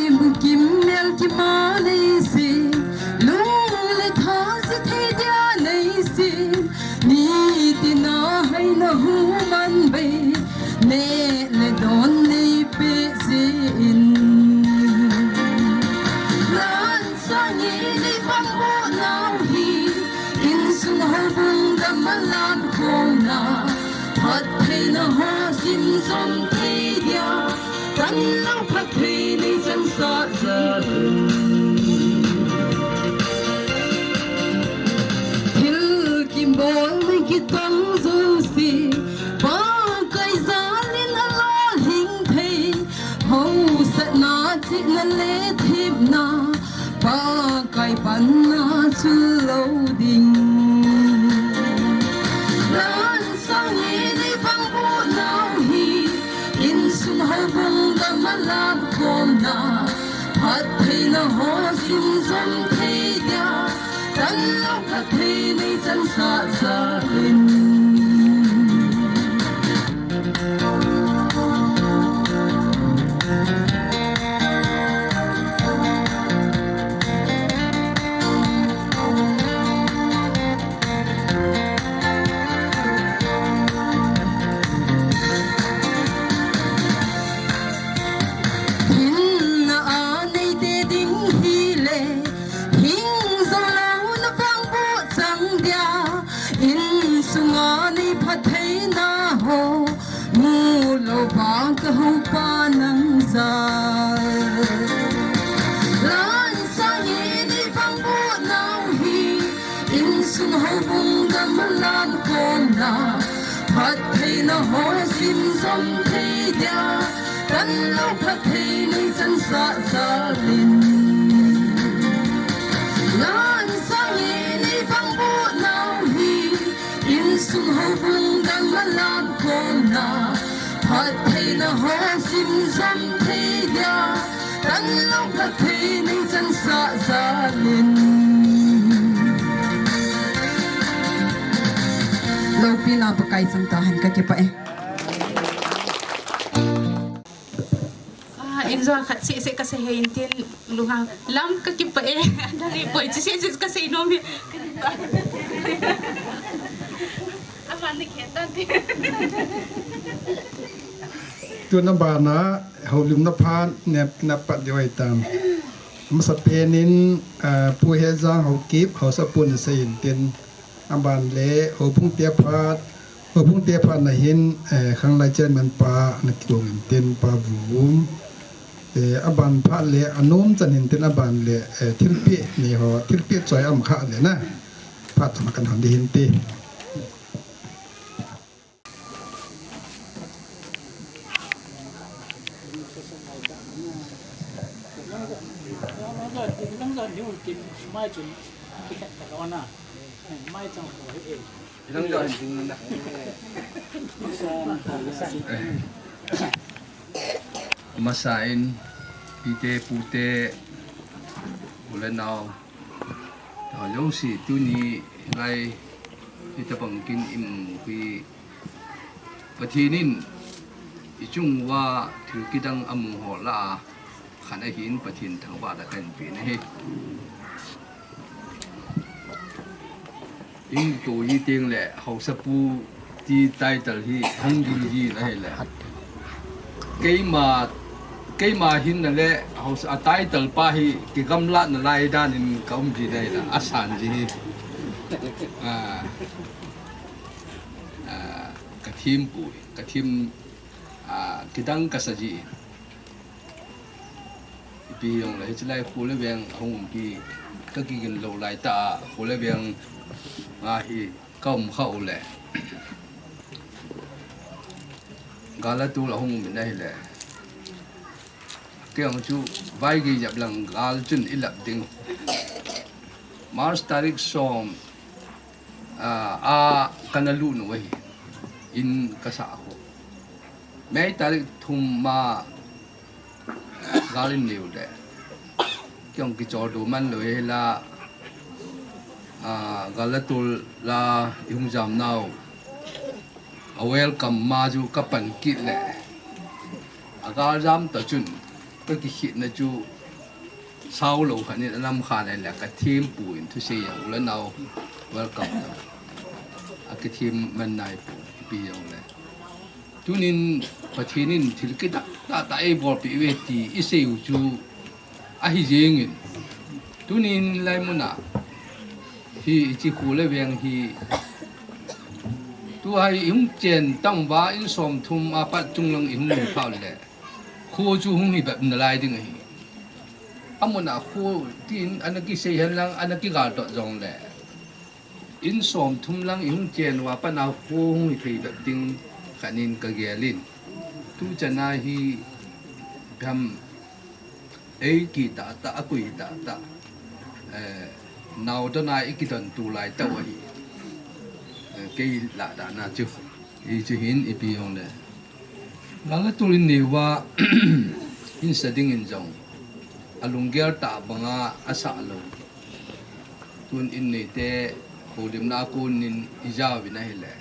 Imu kimmel kima nei si, lung le tha si thei dia nei si, ni tina hai na hu man bei, neh le don nei pe jin. Nan sang i nei pang bo nau hi, insung houbung dam a lam khom na, phattheina ho sim jom thei dia, tan lang phatthei nei chan sa sa. Thil kibol nei kitong jouse, Pakai jal in alolhing thei, hausatna, chihna le themna, Pakai panna chul lou ding. Nan sang i nei pang bo nau hi, insung houbung dam a lam khom na, phattheina ho sim jom thei dia, tan lou phatthei nei chan sa sa in. Phattheina ho sim som thei dia, tanlou phatthei nei chan sa jalin. Lan sangi nei pang bu nau hi, insung houbung dang malam kona. Phattheina ho sim som thei dia, tanlou phatthei nei chan sa jalin. Loupina Pakai chang tahen, kakipah e. Ah, injo khat seh seh kasei hih in tin lunghang lam kakipah e. Dali poi chi seh seh kasei nom hi. Aman ni khen tan ti. Tuna bana houlimna phat nep nep pat diu ahitan. Masapen in, ah, Pu Hejang Haokip, Haosapu nasei in tin. Aban le, houbung te phat, houbung te phat na hin, eh, Khanglai Chairman pa na kikong in tin Pa Vum. Eh, aban phat le, anom chan hin tin aban le, eh, thilpeh nei ho, thilpeh choi am kha le na. Phat chom kan hon di hin ti. Masa in, pite, pute, u le nao, ta jouse tuni lai, hitabang kin imu hi, Pathen in ichung uva thil kidang amu ho lah a, khat ahin Pathen thangvah a kahin pen ahi. Imu to hi teng le Haosapu ti title hi hung ding hi na hi le. Keima, keima hin na le Haosa a title pa hi kigamlat na lai dan in ka um ji na hi la, asan ji hi. Ah, ah, ka thim pu, ka thim, ah, kidang kasa ji. Ipi jong le, hiche lai kho le veng ahung um hi, ka kigin lou lai ta, kho le veng, ah, hi, ka um kha u le. Gal a tul ahung um in ahi le. Kei jong chu, vaigei jep lang gal chun i lap ding. March tarik som, ah, a kana lut u ahi. In kasa khu. May tarik thum ma gal in nei u le. Kei jong kichol du man lou hi la, ah, gal a tul la i hung jam nau. A welcome ma chu ka pan kit le. A gal jam ta chun ka kikhit na chu sao lou khat in a lam kha le le ka thim pu in thusei jong u le nau welcome. A kithim man nai pu pi jong le. Tunin Pathen in thil kidang tah tah eibolpeh uve ti isei u chu ahi jeng in. Tunin lai mun a hi hiche kho le veng hi tua hi i hung chen tang uva in som thum a pat chung lang i hung lhung kha u le kho chu hung hi bep na lai ding ahi. Amun a kho tin ana kisei hen lang ana kigal dot jong le. In som thum lang i hung chen uva pat a kho hung hi thei bep ding khat in ka gel in. Tu chan a hi gam ei ki tah tah, a kui tah tah. Eh, nau don a i kidon tu lai tah u ahi. Eh, kei lah dan a chu. Hiche hin ipi jong le. Gal a tul in nei uva, in sa ding in jong. A lunggel tah bang a, a sah lou. Tun in nei te, houlimna a kon in i ja uvin ahi le.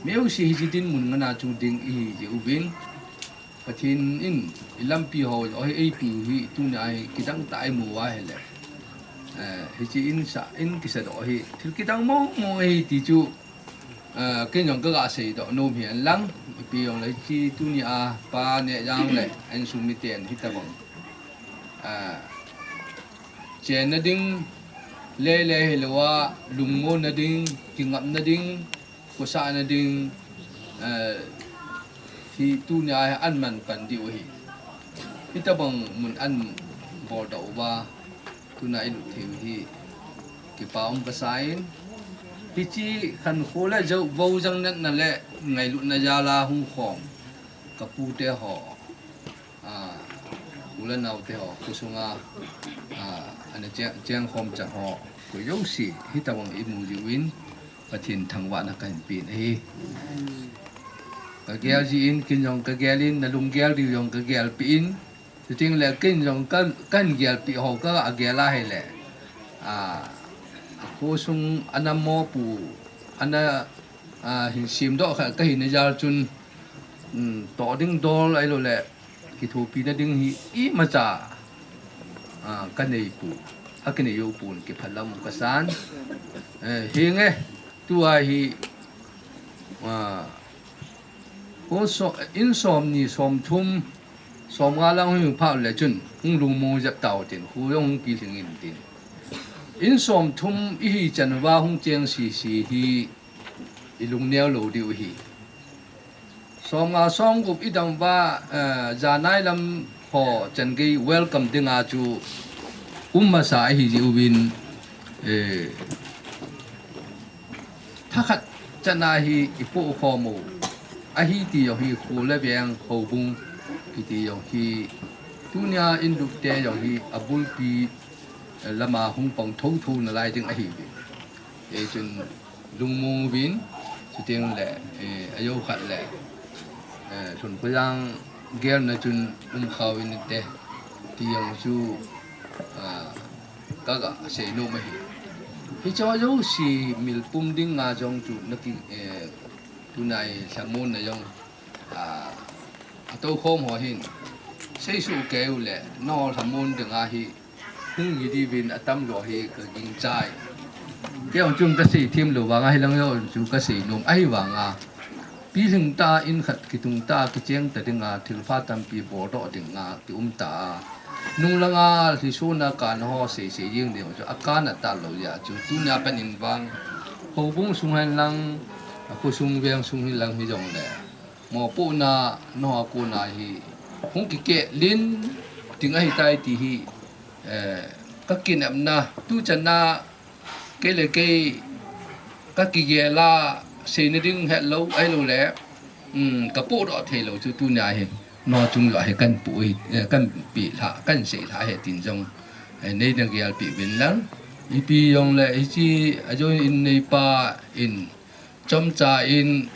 Meu si hiche dinmun ngen a chu ding i hi ji uvin. Pathen in i lampi ho, o hi eipi u hi, tuni a hi kidang tah i mu uva ahi le. Eh, hiche in sa, in kisa doh hi, thil kidang mong mong ahi ti chu, Ah, kei jong ka ga sei doh nom hi an lang, ipi jong le hiche tuni a Pa Nehjang le a insung miten hitabang. Ah, chenna ding, lele hilou a, lungmonna ding, kingapna ding, khosahna ding, ah, hi tuni a hi an man pan diu ahi. Hitabang mun an bol doh uva, Tuna i lut thei u hi kipa um ka sa in, Hiche khankho le jou, vojang natna le ngailutna jal a hung khom ka pute ho, a, u le naote ho, khosunga, a, ana cheng, cheng khom chang ho, koi jouse, hitabang imu jiuvin, Pathen thangvahna kahin pen ahi. Ka gel jin, ken jong ka gel in, na lunggel diu jong ka gelpeh in, Chuteng le ken jong ka, kahin gelpeh ho ka, a gel a hile, a, khosung ana mopo, ana, a, hin semdoh kha ka hina jal chun, um, toh ding dol ahilou le, kithopina ding hi imacha, a, ka neipon, a ka nei jou pon kiphalam ka san. Eh, hinge, tua hi, a, Kho so-, in somni, somthum, somnga lang hung pha le chun, hung lungmong jep tau tin, kho jong hung pilhing in tin. In somthum ihi chan uva hung cheng sese hi, i lungneo lou diu ahi. Somnga somgup i dam uva, eh, janai lam ho chan gei welcome dinga chu um masa ahi jiuvin, eh, Thakhat chana hi i poh khom u ahi ti jong hi kho le veng houbung kiti jong hi tunia in lupte jong hi a bulpi, eh, lama hung pang thotho nalai ding ahiuve. Hichun lungmong uvin chuteng le, eh, a jou khat le, eh, Lhunkhojang gelna chun um khao in te ti jong chu, ah, Ka, ka seinom ahi. Hiche jouse milpum dinga jong chu naki, eh, tunai lhamonna jong, ah, atou khom ho hin. Seisoh kei u le, nangho lhamon dinga hi, hung hi diuvin atam lou hi ka gingchai. Kei jong chun ka seithem lou vanga hilang jong chu ka seinom ahi vanga. Pilhing ta, in khat kitung ta, kicheng ta dinga, thilpha tampi boldoh dinga, kium ta. Nung langa, lhisona kana ho seisei jing ding chu, akana talou jeh a chu, tunia pat in vang, houbung sung hen lang, a khosung veng sung hen lang hijongle, mopohna, nangho a kona hi, hung kikeh lin, ding ahitai ti hi, eh, ka kinepna, tuchan a, Kei le kei ka kigel a seina ding hetlou ahilou le, um, ka pohdoh theilou chu tunia hi nangho chung uva hi kan pu hi, eh, kan pi lha, kan sei lha hi tin jong, eh, nei na gelpeh uvin lang. Ipi jong le hiche a join in neipa in chomcha in,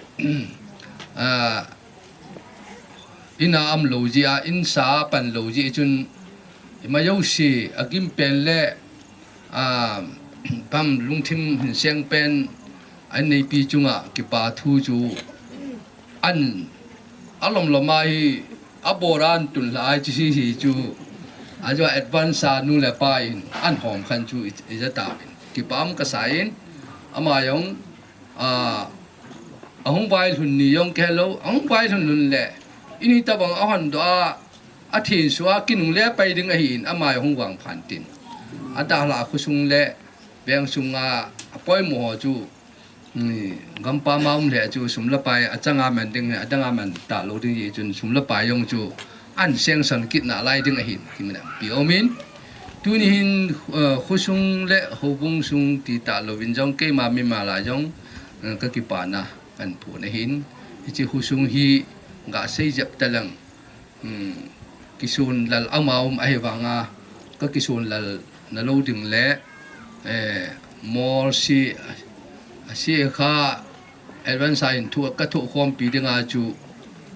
ah, in a um lou jeh a, in sa a pan lou jeh chun, ima jouse, a gim pen le, a, pam lungthim hin seng pen, an neipi chunga kipa thu chu, an, a lom lom a hi, a bor a an tun lha a hi chu hi hi chu, a chu advance a nu le pa in, an hom khan chu i, i ja ta in. Kipa um ka sa in, ama jong, A, ahung vailhun ni jong kihelou, ahung vailhun lhun le, in hitabang ahon doh a, athin sua kinung le pai ding ahin, ama jong hung vangphat in. Adalha khosung le, veng sunga, apoimo ho chu, um, gampam a um le chu, sum le pai, achanga man ding, adanga man talou ding jeh chun, sum le pai jong chu, an sengsan kit nalai ding ahin, kimin a pi um in. Tuni hin, eh, khosung le houbung sung ti talouvin jong keima mimal a jong, eh, ka kipana kan phon ahin. Hiche khosung hi ga sei jep ta lang, um, kisonlal ama um ahi vanga, ka kisonlal nalou ding le, eh, mol si, a si kha, Advance a hin thu, ka thoh khompi dinga chu,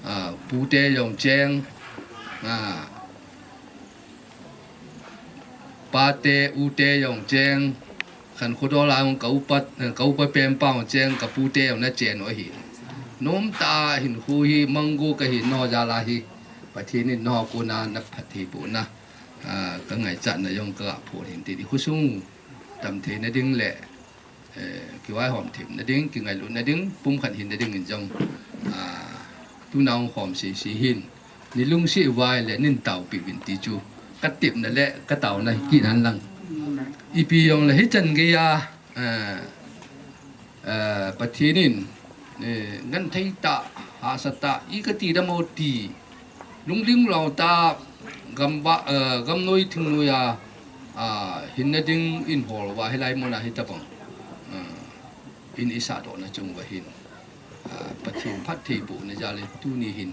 a, pute jong cheng, a, pate, ute jong cheng, khankho dol a jong ka upa, ka upa penpa jong cheng, ka pute jong na chen u ahi. Nomtah a hinkho hi manggo kahi nangho jal a hi, Pathen in nangho kona na phatthei bohna, a, ka ngaichatna jong ka ga phon hin tin, i khosung damtheina ding le, eh, kivaihom themna ding, kingailutna ding, pumkhat hinna ding in jong, ah, tuna hung khom sese hin, ni lungset uva ahile nin taopi uvin ti chu, ka tepna le ka taona hi kit hen lang. Ipi jong le hichan geiya, eh, eh, Pathen in, eh, genthei tah, hahsa tah, i kati dam o ti, lungling lou tah, gamva, eh, gamnoi thingnoi a, ah, hinna ding in hol uva, hilai muna hitabang, ah, in i sahdohna chung uva hin, a, Pathen phattheibohna jal in tuni hin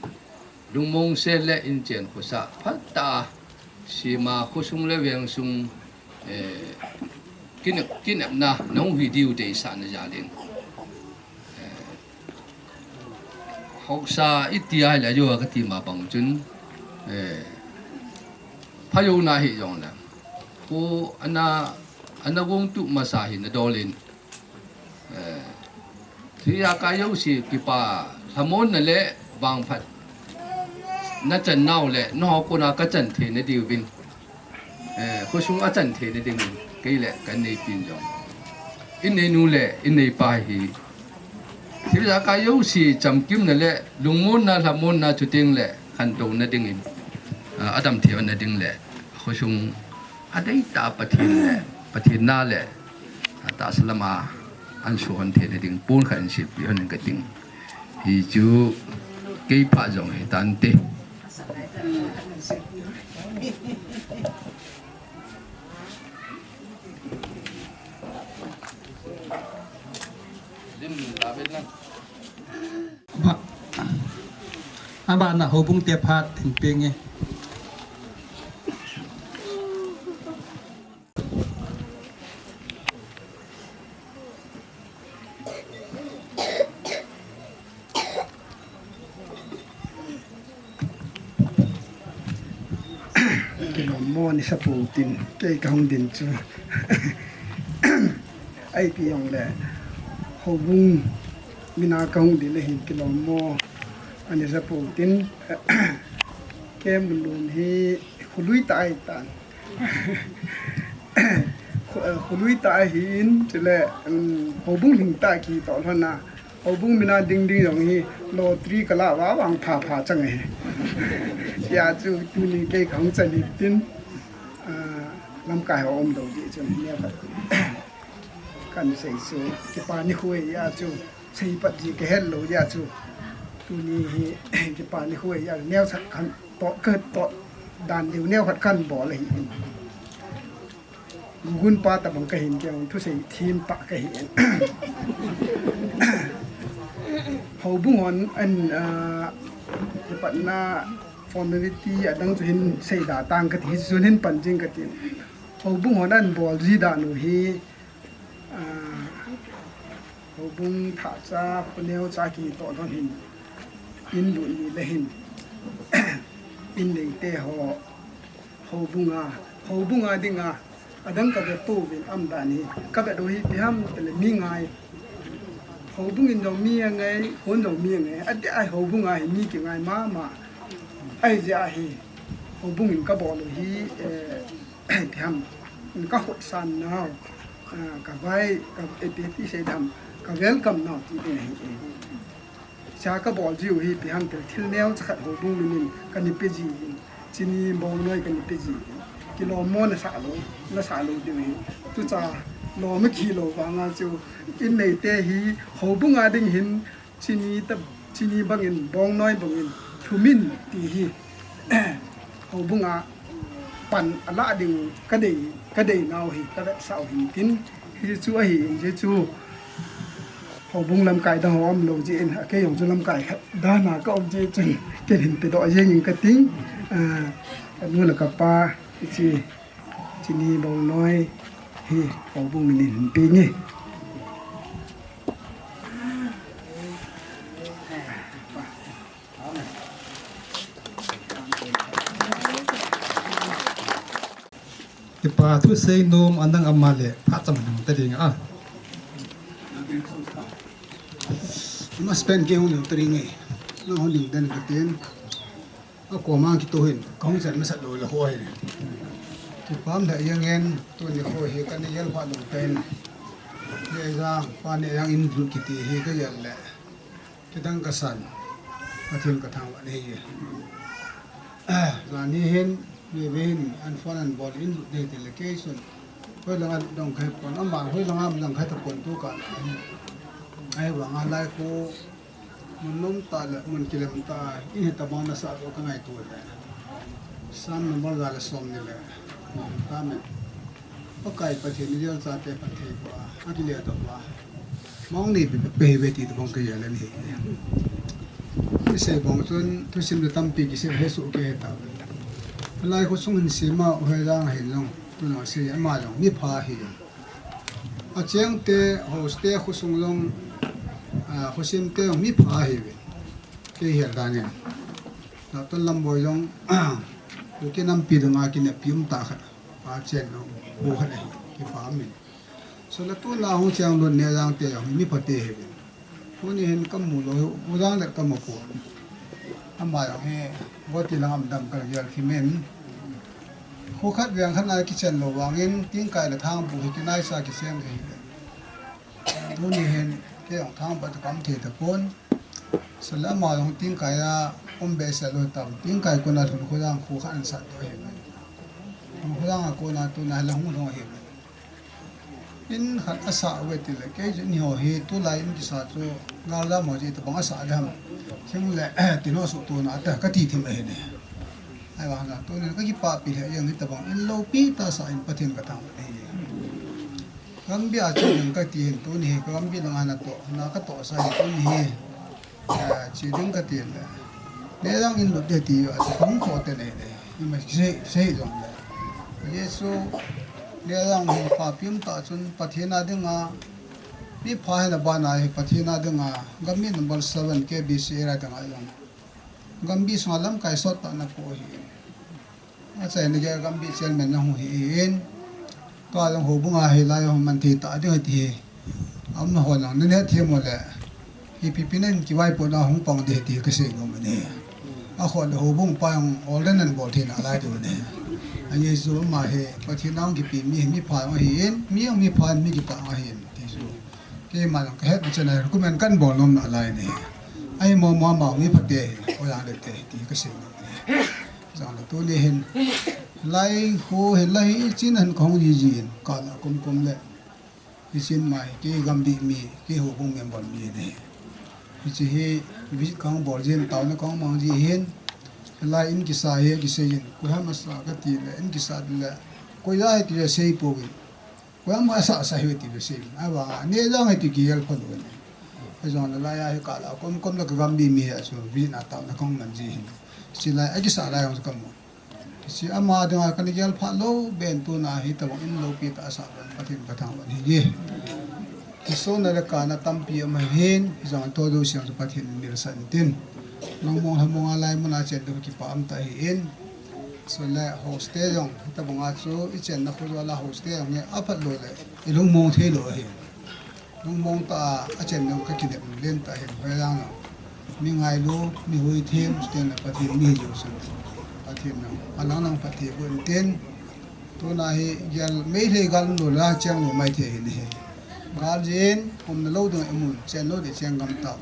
lungmong sel le inchen khosah phatah a, sema khosung le vengsung, eh, kinep, kinepna nahung hi diu deisahna jal in, eh, haosa iti ahile ajo a kati ma bang chun, eh, phajouna hijongle, kho ana, ana gongtup masa hi nadol in, eh, thilha kai jouse kipa lhamonna le vangphat nachan nau le nangho kona kachan theina diuvin, eh, khosung achan theina dingin kei le ka inneipi in jong, inneinu le inneipa hi thilha kai jouse chamkimna le lungmonna, lhamonna chuteng le khantouna dingin, ah, adam theina ding le khosung adeitah Pathen le, Pathen na le, ah, tahsa lama ahin suhhon theina ding pon khat in seipeh hon in kating. Hichu kei phat jong hitante. Ba, abana houbung te phat hin peng e. Kilom mo ni sa pou tin, kei kahung din chu. Ipi jongle, houbung mina kahung din le hin kilom mo ani sa pou tin, kei mun lun hi kholui tah ahitan. Kho-, eh, kholui tah ahin, chule, um, houbung hing tah kitoh lhon a, houbung mina ding ding jong hi lottery kalah uva vang pha pha chang ahi. Hijeh chun tuni kei kahung chan hi tin, ah, lamkai ho umlou jeh chun neokhat kahin sei chu, kipa nikho ahi jeh chun. Seipat ji kahet lou jeh chun. Tuni hi kipa nikho ahi jeh chun neocha khat toh, katoh dan diu neokhat kahin bol ahi. Gugun pa tabang kahin, kei jong thusei them tah kahin. Houbung hon an, ah, kipatna formality adang chu hin seida tang kati, hichun hin pan jing kati. Houbung hon ahin bol ji dan u hi, ah, houbung thahcha, kho neocha kitoh lhon hin, in lut ni le hin, in neite ho, houbung a, houbung a dinga, adang kave pouvin, aumdan hi, kavet u hi ipi ham tile mi ngai. Houbung in jong mi angai, khon jong mi angai, adeh a houbung a hi mi kingai mama. Ahijeh a hi, houbung in kabol u hi, eh, ipi ham, ka khutsan nau, ah, ka vai, ka, ipi ti sei dam, ka welcome nau ti ding ahi. Cha kabol jiu hi ipi ham tile thil neocha khat houbung min in kana pe ji in, chini bongnoi kana pe ji in, kilom mo nasah lou, nasah lou diu hi. Tucha lom akhi lou vanga chu, in neite hi houbung a ding hin, chini ta, chini bangin, bongnoi bangin, thumin ti hi, houbung a pan alah ding kadei, kadei nau hi, kavetsah u hin tin, hichu ahin, hichu houbung lamkai dang ho umlou jeh in, kei jong chu lamkai khat dan a kaum jeh chun, kei hin pedoh jeng in kating, ah, kanu le kapa, hiche, chini bongnoi hi, houbung min in hin peng e. Kipa thusei nom anang ama le phat cham nang ta ding a. Ama spend ke hung ta ding e. Na hung ding den ka tin. Akoma kitoh hin, kahung chan masat lou le ho hi. Kipah le jeng in, tuni kho hi kana gel pha lou pen. Neijang, pa Neijang in lut kiti hi kagel le. Kidang kasan, Pathen kathangvah nahi. Jani hin, mi ve hin, an phone an bol in lut nahi tile kei chun. Hoilanga dong khai pon, ama hoilanga dong khai tapon tu ka. Ahivanga lai kho, mun nom tah le, mun kilem tah, in hitabang nasah doh kangaito le. Psalm number ja le som ni le, nom tah me. Pakai Pathen in Israel chate phatthei boh a, akile doh uva. Mong ni pe pe pe hi ve ti tabang ka ya le ni. Kisei bang chun thusim le tampi kisei he su ke he ta. Lai khosung hin sima u he jang he jong. Tuna sei ama jong mi pha hi. A cheng te host te khosung jong, a, khosim te jong mi pha hi ve. Kei hel dan in. Na ton lam boi jong. Kuki nampi dang a kinep pi um ta khat. A chen jong. Pu khat ahi. Kipah min. So la tuna hung cheng lun ne jang te jong mi pha te hi. Tuni hin ka mu lou, u jang le ka mu pon. Ama jong hi, goti lang am dam kal gel thi min. Khu khat veng khat na kichen lou vangin, tingkai le thang bu hi kinai sa kisem hi. Tuni hin, kei jong thang ba ta kam thei ta pon. So la ama jong tingkai a, um be se lou tam, tingkai kona thun khu jang khu khat an sat to hi. Khu jang a kona tuna la hung lou hi. In khat a sa ve ti le, kei chu ni ho hi, tulai in kisa chu, gal dam ho chu tabang a sa dam. Thing le, tin ho su tu na ta, ka ti thim ahi ne. Ai vang na, tuni ka kipah pi le, jong hi tabang, in loupi tah sa in Pathen ka thangvah ahi. Gambih a chu jong ka ti hin, tuni hi, ka Gambih lang a na to, na ka to sa hi, tuni hi. Ah, chi ding ka ti le. Ne jang in lut de ti yo, a chi kong ko te ne ne. Ima sei, sei jong le. Jesu, ne jang hi pa pim ta chun Pathen a ding a. Mi pha hi na ba na hi Pathen a ding a. Gambih number seven K B C area ding a jong. Gambih sunga lamkai sot ta na ko hi. A chai ni ke Gambih chairman na hung hi in. Ka jong houbung a hi lai jong man thei ta ding ti hi. Am na ho nang ne ne thi mo le. Hi pi pi nen ki vai po na hung pang de ti ka sei nom ne. A ho le houbung pa jong ol den nan bol thei na lai de ne. A ye zu ma he Pathen nang ki pi mi mi pha jong hi in, mi jong mi pha mi ki pa jong hi in ti zu. Kei ma jong ka het na chena ku men kan bol nom na lai ne. Ai mo mo ma mi pha te, o yang de te ti ka sei nom ne. Jong le tuni hin. Lai khu hin lai chin han kong ji ji in. Ka la kum kum le. Hi chin mai, kei Gambih mi, kei houbung member mi ne. Hi chi hi, visit kong bol jin, tao na kong mang ji hin. Lai in kisa hi, kisei in. Ku ha ma sa ka ti le, in kisa le. Ku ya hi ti le sei po in. Ku ha ma sa sa hi ti le sei in. A ba, ne jang hi ti ki yel pha lo ne. A jong le lai a hi ka la, kum kum le ka Gambih mi hi a chu, visit na tao na kong man ji hin. Chi lai, a kisa lai jong ka mo. Chi ama ding a ka ni gel pha lo, ben tu na hi tabang in loupi ta sa ban Pathen ka thangvah hi ji. Hi so na le ka na tampi ama hin, hi jong to do siang Pathen mil san tin. Long mong ha mong a lai mun a chen do ki pa am ta hi in. So le host te jong, hi tabang a chu, i chen na khu la host te jong, a phat lo le, i lung mong thei lo hi. Lung mong ta a chen nang ka kinep len ta hin hoi lang. Mi ngailu, mi hui them, sten la Pathen mi hi jo sun. Pathen nang, a lang nang Pathen bu in tin. Tu na hi, gel mei le gal lo la cheng lo mai the hin hi. Gal jin, um na lo dong emun, chen lo de cheng gam ta.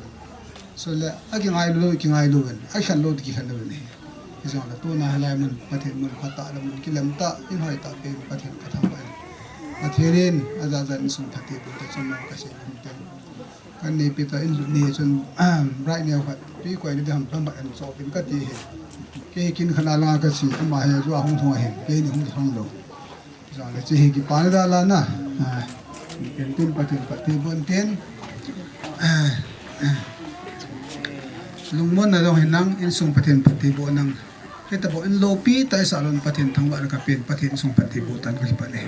So le, a ki ngailu, ki ngailu ven, a khan lo, ki khan lo ven hi. Hi jong le, tu na hi lai mun, Pathen mun, pha ta le mun, ki lem ta, in hoi ta, pen Pathen ka thangvah in. Pathen in, a ja ja in sung thate, bu ta chun ka se mun ten. Kan ni pi ta in lu ni chun, right now khat, pi koi ni dam tam ba en so pin ka ti hi. Kei kin khan a la ka si, ama hi ju a hung thong hin, kei ni hung thong lo. Jong le chi hi ki pa na da la na. Ah, ken tin Pathen Pathen bon tin. Ah, ah. Lungmon na jong hin nang insung Pathen Pathen bon nang. Hita bo in lopi ta i sa lon Pathen thangvah na ka pen Pathen insung Pathen bon tan ka ki pa ne.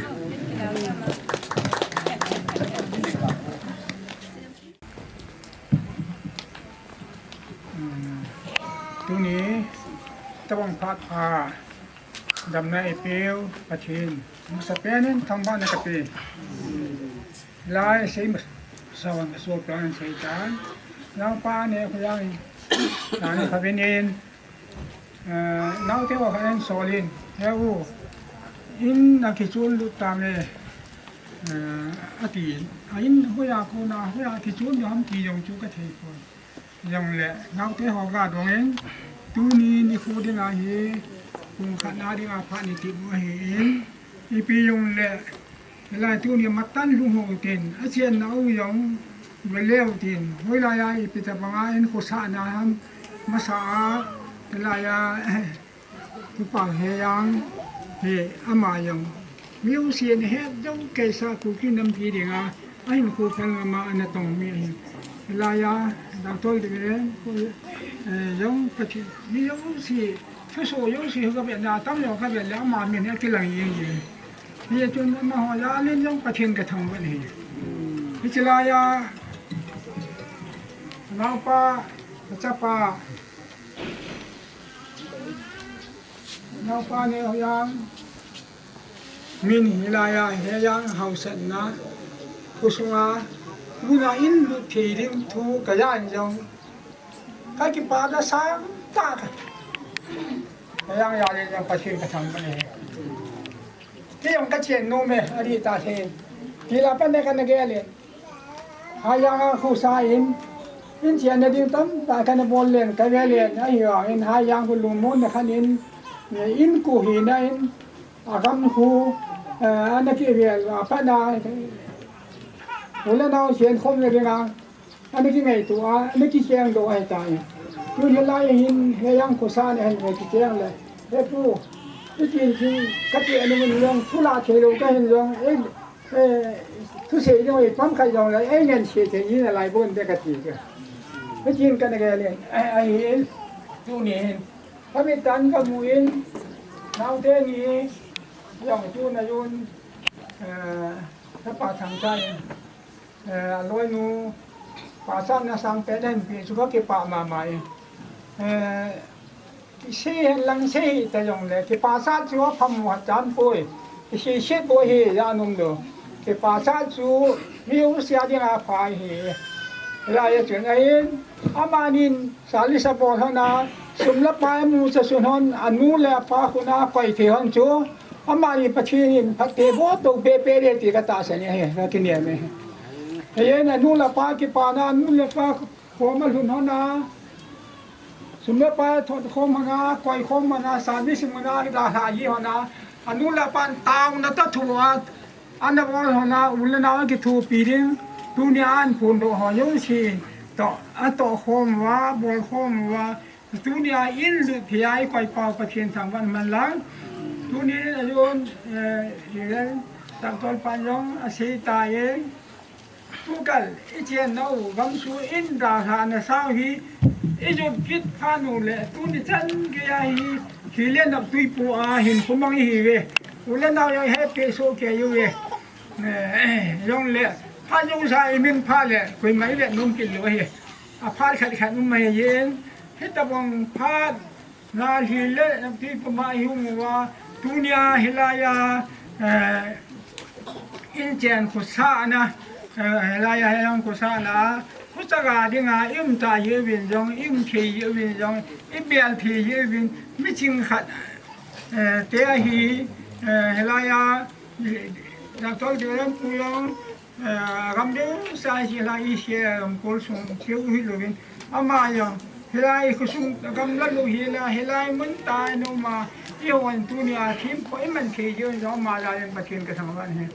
Tuni tabang phat pha damna eipeu Pathen masa pen in thangvahna ka pe. Lai sei masa wan ka so plan sei tan. Nang pa ne khu yang in. Nang ne pha pen in. Eh, naute ho khan en sol in, he u, in a kichun lut ta nge, eh, a ti, a in hoiya kona, hoiya kichun ding ham ti jong chu ka thei pon. Jong le, naute ho ga dong in, tuni nikho ding a hi, kum khat na ding a phat ni ti mu ahi in, ipi jong le, Hilai tuni matan lung ho tin, a chen na u jong, ve leu tin, hoilai a ipi tabang a in khosah na ham, masa a, hilai a, Tupa Heyang, he ama jong. Music he dong kei sa Kuki nampi ding a, Ahin khu phan lama ana tong mi ahi. Laiya, Doctor Dinglen, eh, jong Pathen, mi jong si, thuso jong si, ka vet na, tam jong ka vet le, ama min a kilang jing jing. Hichun amaho jal in jong Pathen ka thangvah e. Hiche laiya, naopa, chapa, naopa ne jong, min hilaiya, hijeng haosatna, khosunga, muna in lut thei ding thu ka jan jong, ka kipah na sangtah. Hijeng jal in jong Pathen ka thangvah e. Kei jong ka chen nom e, adih tah e. Ti la pan ne kana gel e. Hijeng a khosa in, in chenna ding tamtah kana bol len, ka vel len, ahivangin hijeng khu lungmonna khat in, in khu hina in, agam khu, eh, ana kivel, apat na, u le nao chen khom na dinga, ana kingaito a, ana kicheng doh ahitai. Tun hilai hin, hijeng khosa na hin, kicheng le. He pu, hitin chu, ka ti anu mun jong, thu la thei lou ka hin jong, eh, Eh, thusei jong, eh, pamkhat jong le, eh, ngen sei thei ni nalai bon te kati chu. Hitin kana gel in, eh, ahin, tuni hin. Ka mit tah in ka mu in, naote ni, jong tuna jong, eh, ka pa thangcha in, eh, aloinu, pachatna sangpen ahin pe chu ka kipah mama in. Eh, Kisei hen lang sei hita jongle, kipachat chu aphamo hachan poi. Kisei sei poi hi, ja nom lou. Kipachat chu mi usia dinga pha hi. Laiya chun ahin, amanin sali sa bol hon a, sum le pai amucha sun hon, anu le apa khun a koi thei hon chu, amani Pathen in phatthei boh tou pepe le ti ka tahsan e, ka kinem e. Hiyen anu le apa kipana, anu le apa khom alhun hon a, sum le pai thot khom hon a, koi khom hon a, service hon a, dalha ji hon a, anu le apan taona toh thu a, ana bol hon a, u le nao akithopi ding, tunia ahin phondoh ho jouse toh, atoh khom uva, bol khom uva, tunia in lut thei a ikoi pau Pathen thangvah man lang. Tunin ajun, eh, Reverend Doctor pan jong asei tai. Tukal, ichen nau, gamsu in dalhahna sau hi, ijot kit phat uleh, tuni chan geiya hi, hi le nap tui pu a, hin khomang ihi uve. U le nao jong hepi soh kei uve. Eh, jongle, phat jouse imin phat le, koima ivet nom kit lou ahi. Aphat khat khat um mai jeng, hitabang phat, Nalhi le, ti puma ihung uva, tunia hilaiya, eh, inchen khosahna, eh, hilaiya hijeng khosahna, khochaga dinga, ium ta jiuvin jong, ium thei jiuvin jong, ibel thei jiuvin, miching khat, eh, te ahi, eh, hilaiya, Doctor Diolam pu jong, Eh, gam deusa hi hilai Asia lam kol sung keu hilouvin. Ama jong, hilai khosung gam la lou hilai, hilai mun tah in uma, ihon tunia thim po iman thei jong jong ama jal in Pathen kathangvah e.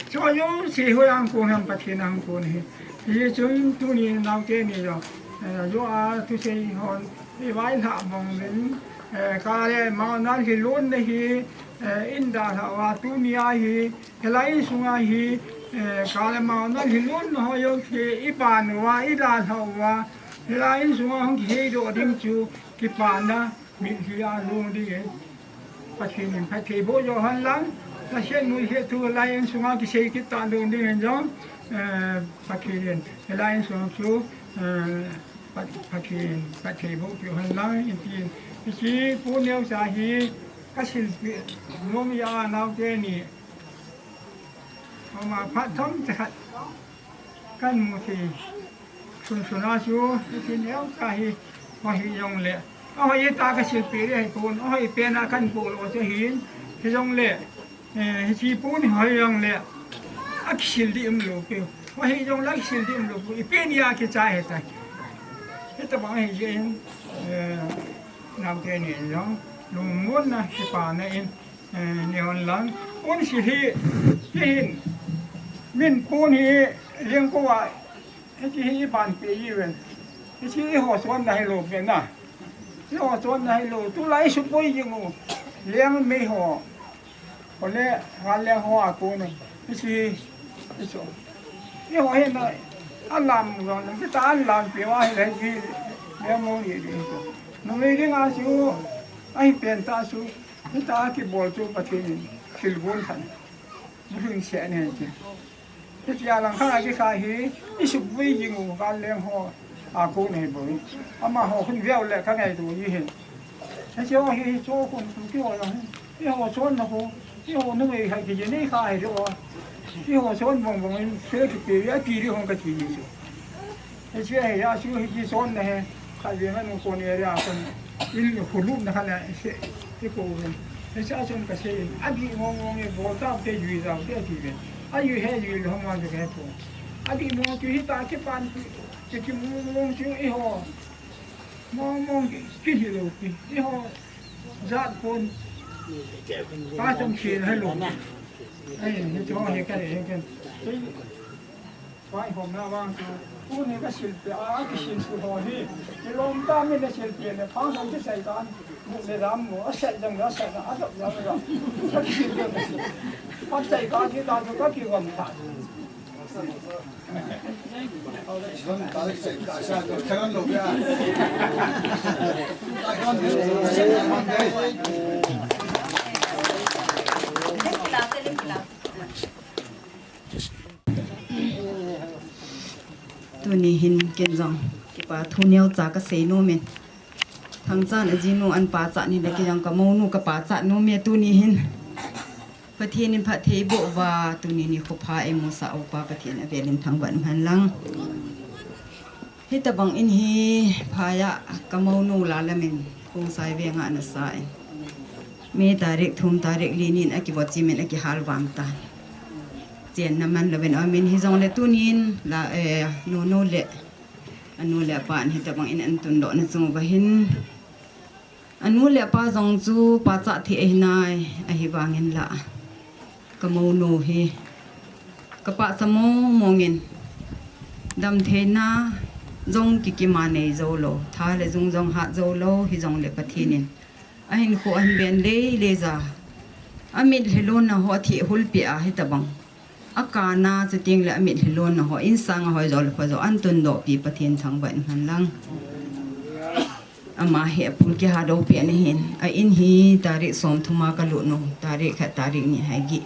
Chu jouse hoiya kon ham Pathen a kon ahi. Hichun tuni naote ni jong, eh, jo a thusei hon, ivailhah bang uvin, eh, kale mao nalhi lonna hi, eh, in dalhah uva tunia hi, Hilai insunga hi, eh, kale mao nalhi lonna ho jong hi iban uva, idalhah uva. Hilai insunga hung kiheidoh ding chu kipana mitlhi a lhung ding e. Pathen in phatthei boh joh hen lang. Nasem nuisat thu lai insunga kisei kit ta lhung ding in jong, eh, Pathen in hilai insunga chu, eh, Pat-, Pathen, phatthei boh joh hen lang. Intin, hiche pu neocha hi kasilpeh nom a naote ni Ama phat thomcha khat kahin mu thei. Sun sun a chu, hiche neocha hi, ahoi jongle. Ahoi tah kasilpeh ding ahipon, ahoi pen a kahin poh lou chu ahin, hijongle. Eh, hiche pu ni hoi jongle. Akisil ding umlou pi. Ahoi jongle akisil ding umlou pi. Ipi nia kichai ahitai. Hitabang ahi jeh in, eh, naote ni jong, lungmonna kipana in. Eh, nei hon lang. Pon si hi, hihin. Min pon hi, lengkou a, hiche hi iban peh jiuvin. Hiche hi eiho chonna hilou pen a. Eiho chonna hilou. Tulai isuboi jing u. Leng mei ho. Ole, gal leng ho a kon. Hiche hi, ichu. Eiho hin a lam jong, kita an lam pi wa hi le ji, le mo ni di. Numei dinga chu, ahi pen ta chu, kita kibol chu Pathen in thilgon khat. Bulhing se ne ti. Hitia lang khat a kikha hi, i suk vui jing u, gal leng ho, a ko nei boi. Amaho khun veu le ka ngaito ji hin. Hiche ho hi, cho khun tu kiho jong hin. Eiho chonna ho, eiho numei khat kiji nei kha hi jo. Eiho chon bong bong in, se kipe, a pi di hong kati ji chu. Hiche hi, a chu hi kichonna hi, khatvei a nu kon area kon, in khu lupna khat le, se, ti ko uvin. Hiche a chun kasei in, adih mong mong e, bol tau te, jui tau te, ati uvin. Ajui he, jui lou ham vang chu kahe pon. Adih mong chu hita kipan chu, chu kimong mong chu eiho. Mong mong ki, kihil lou pi. Eiho, jat pon. Pa chom khin helou. Ai, ni chu he ka he ken. Vaihomna vang chu, tuni ka silpeh a, kisilsu ho hi, kilom ta, mi le silpeh le, phang jong kisei tan, bu le ram mo, asei jong le asei na, adop jong le adop. Ka kisilpeh ka sil. Ka sei ka ki ta chu ka kigom ta. Gom ta sei ka sa chu tharan lo ya. Tuni hin ken jong kipa thu neocha kasei nom in. Thangchan ajinu an pachat ni le ken jong ka mounu ka pachat nom e tuni hin. Pathen in phatthei boh uva tuni nikho pha eimusah upa Pathen avel in thangvah in umhen lang. Hitabang in hi phai a ka mounu Lalam in Khongsai veng a ana sa in. May tarik thum tarik li nin akivot chim in akihal vang tan. Chenna man louvin aum in hijongle tunin la, eh, nunu le, anu le apa in hitabang in an tundoh na chung uva hin. Anu le apa jong chu pachat thei ahi nai, ahivangin la. Ka mounu hi. Ka pachat mong mong in. Damtheina jong kikim a nei jou lou. Tha le jung jong hat jou lou, hijongle Pathen in. Ahinkho ahin ben lei lei ja. Amit lhilon na ho athi hulpeh a hitabang. Akana chuteng le amit lhilon na ho insang a hoi jo le pha jo an tundoh pi Pathen thangvah in umhen lang. Ama hi apul kiha lou pi ana hin. A in hi tarik som thum a ka lut nu. Tarik khat tarik ni hai gi.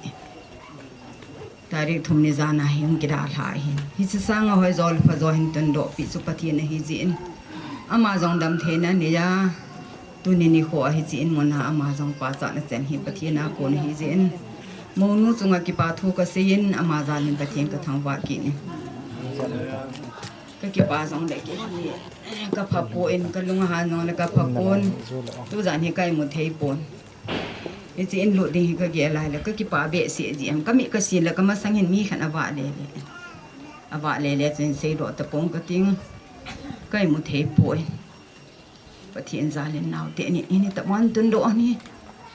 Tarik thum ni jan a hin kida lha hin. Hiche sang a hoi jo le pha jo hin tundoh pi chu Pathen ahi jeh in. Ama jong damtheina nei a. Tuni nikho a hiche in mun a ama jong pachatna chen hi Pathen a kon ahi jeh in. Mounu chunga kipa thu kasei in ama jal in Pathen ka thangvah kit in. Ka kipa jong le kei hi ka pha pon, ka lung ahan jong le ka pha pon. Tujan hi ka imu thei pon. Hiche in lut ding hi ka gel lai le ka kipa behseh jeh in. Ka mit ka sin le ka masang hin mi khat avah le le. Avah le le chun seidoh tapong kating. Ka imu thei pon. Pathen jal in naote ni, ni, ni tabang tundoh ni.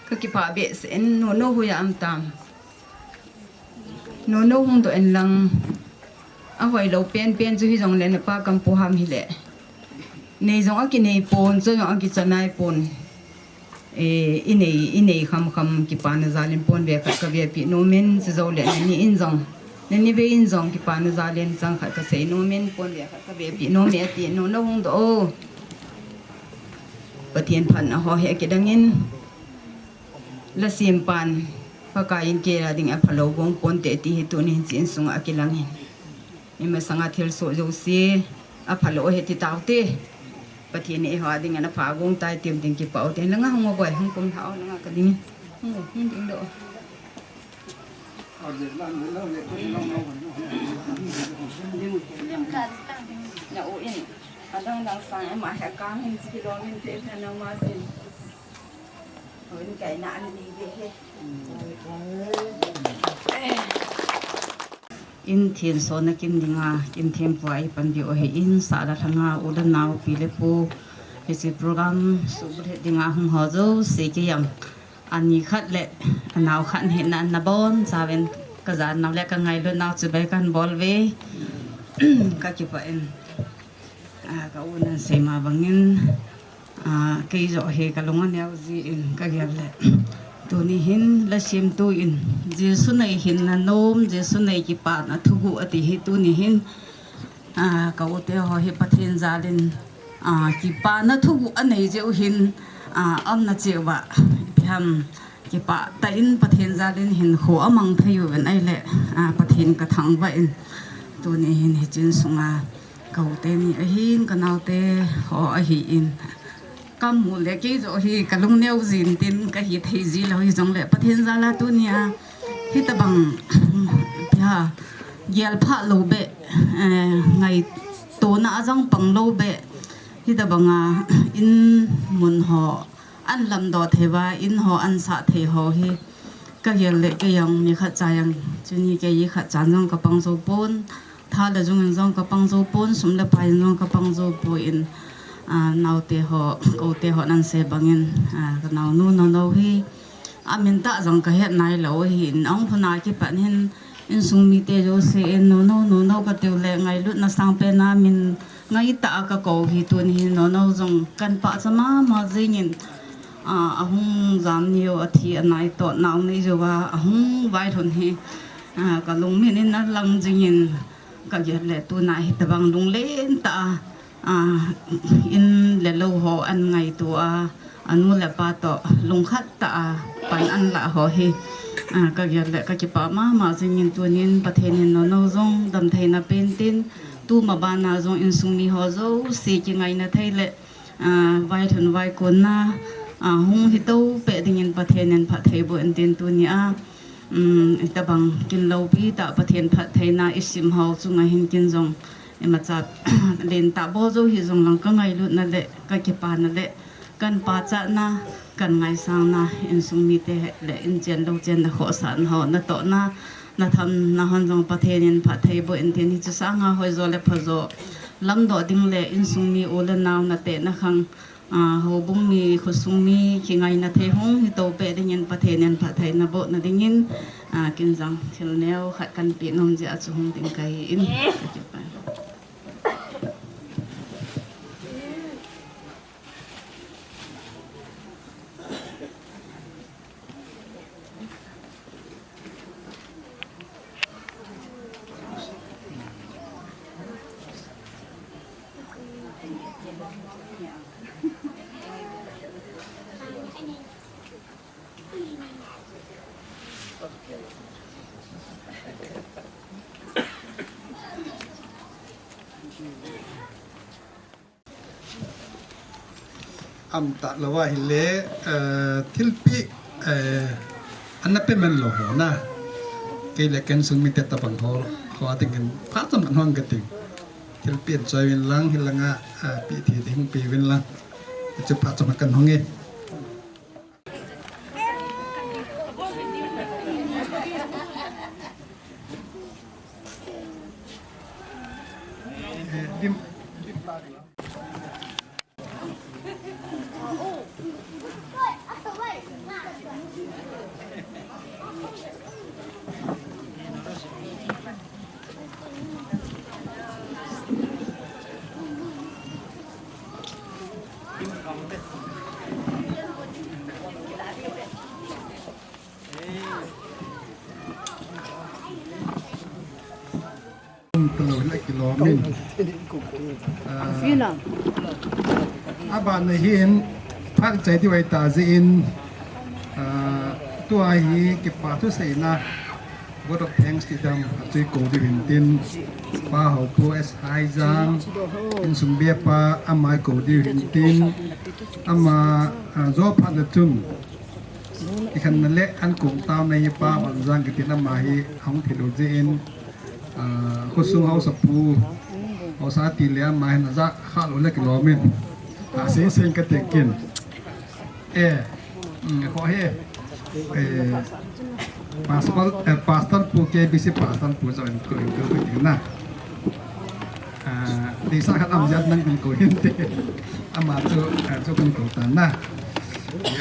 Ka kipa behseh in, nunu hoiya um tam. Nunu hung doh in lang. Ahoi lou pen pen chu hijongle na pa kam pu ham hile. Nei jong akinei pon, cho jong akicha nai pon. Eh, inei, inei kham kham kipana jal in pon ve khat ka ve pi nom in, chujou le nani in jong. Nani ve in jong kipana jal in chang khat ka sei nom in, pon ve khat ka ve pi nom e ati, nunu hung doh o. Pathen phatna ho hi akidang in, la simpan, Pakai in kei a ding a phalou gong ponte ti hi tunin hiche insunga akilang in. Imasanga thilsoh jouse, aphalou ahi ti taute. Pathen in eiho a ding ana pha gong tai ti ding kipa u te. Langa hung o boi, hung kum lha o, langa ka ding. Hung o, hung ding doh. Na u in, adang dang sang ema he kang hin chi kilom in te pha na ma sin. U in kai na an ni ve he. In thinsona kim dinga, kim thempu a ipan diu ahi in, sahla lhanga, u le nao, pi le pu, hiche program subulhit dinga hung ho jouse kei jong. Ani khat le anao khat hina nabon chauvin ka jannau le ka ngailutnau chibai kahin bol uve. Ka kipah in, ah, ka u nan sei ma bangin, ah, kei joh hi ka lung aneo jin ka gel le. Tuni hin lhasemtu in Jesu nei hinna nom, Jesu nei kipana thuguh ati hi tuni hin, ah, ka u te ho hi Pathen jal in, ah, kipana thuguh anei jeh u hin, ah, aumna cheh uva, ipi ham, kipah tah in Pathen jal in hinkho amang thei uvin ahile, ah, Pathen ka thangvah in tuni hin hiche insunga ka u teni ahin, ka nao te ho ahin, ka mu le kei joh hi ka lungneo jin tin ka hi thei ji lou hijongle Pathen jal a tunia hitabang ipi ham, gel phah lou beh, eh, ngaitona a jong pang lou beh, hitabanga in mun ho an lamdoh thei uva, in ho an sah thei ho hi ka gel le kei jong ni khat cha jong, tuni kei khat chan jong ka pang jou pon, tha le jung in jong ka pang jou pon, sum le pai in jong ka pang jou pon, ah, nao te ho, ka u te hon asei bangin, ah, ka naonu Nono hi amin tah jong ka het nai lou ahin, ahung lhun a kipat hin insung mite jouse in Nono, Nono ka tiu le ngailutna sangpen a min ngai tah a ka kou hi tuni hin Nono jong kan pachat mama jingin, ah, ahung jam ni jou a thi anai toh nao nei jou a ahung vailhun hi, ah, ka lungmin in alang jingin ka gel le tuna hitabang lunglen tah a, ah, in le lou ho an ngaito a, anu le apa toh lungkhat tah a pan an lah ho hi, ah, ka gel le ka kipah mama jingin tunin Pathen in Nono jong damtheina pen tin, tuma bana jong insung mi ho jouse kingaina thei le, ah, vailhun vaikonna, ah, hung hi to peh dingin Pathen in phatthei boh in tin tunia, um, hitabang kin loupi tah Pathen phattheina isim ho chunga hin kin jong imacha len tah bol jou hijong lang ka ngailutna le ka kipana le kan pachatna, kan ngaisangna, insung mite le in chen lou chenna khohsahna ho natohna, nathamna hon jong Pathen in phatthei boh in tin hiche sanga hoijo le phajo lamdoh ding le insung mi u le nao natehna khang, ah, houbung mi, khosung mi kingaina thei hung hi to peh dingin Pathen in phattheina bohna dingin, ah, kin jong thil neo khat kan pe nom jeh a chu hung ding ka hi in ka kipah. Aum talou ahile, eh, thilpeh, eh, ana pe man lou ho na. Kei le ka insung mite tabang ho, ho a dingin phat chom kan hong ka ting. Thilpeh choi uvin lang hilanga, eh, peh thei ding pe uvin lang. Chu phat chom kan hong e. Talou le kilom in. Ah, abana hin phat chai diu ahi ta jeh in, ah, tua hi kipa thuseina vote of thanks ti dam a chu i kou diu hin tin, Pa Haopu S Haijang, insung biapa ama i kou diu hin tin, ama, ah, jou phat le chun, i khenna le an kong taona hi Pa Vanjang kiti in ama hi ahung thilou jeh in, ah, khosung haosapu, haosa ti le ama hin aja kha lou le kilom in. Ah, seng seng ka te kin. Eh, mm, kho he. Eh, Pastor, eh, Pastor Pu, K B C Pastor Pu, jo in ko, ko, ko, na. Ah, di sa khat am jat nang ko hin te. Ama chu, ah, chu kan ko ta na.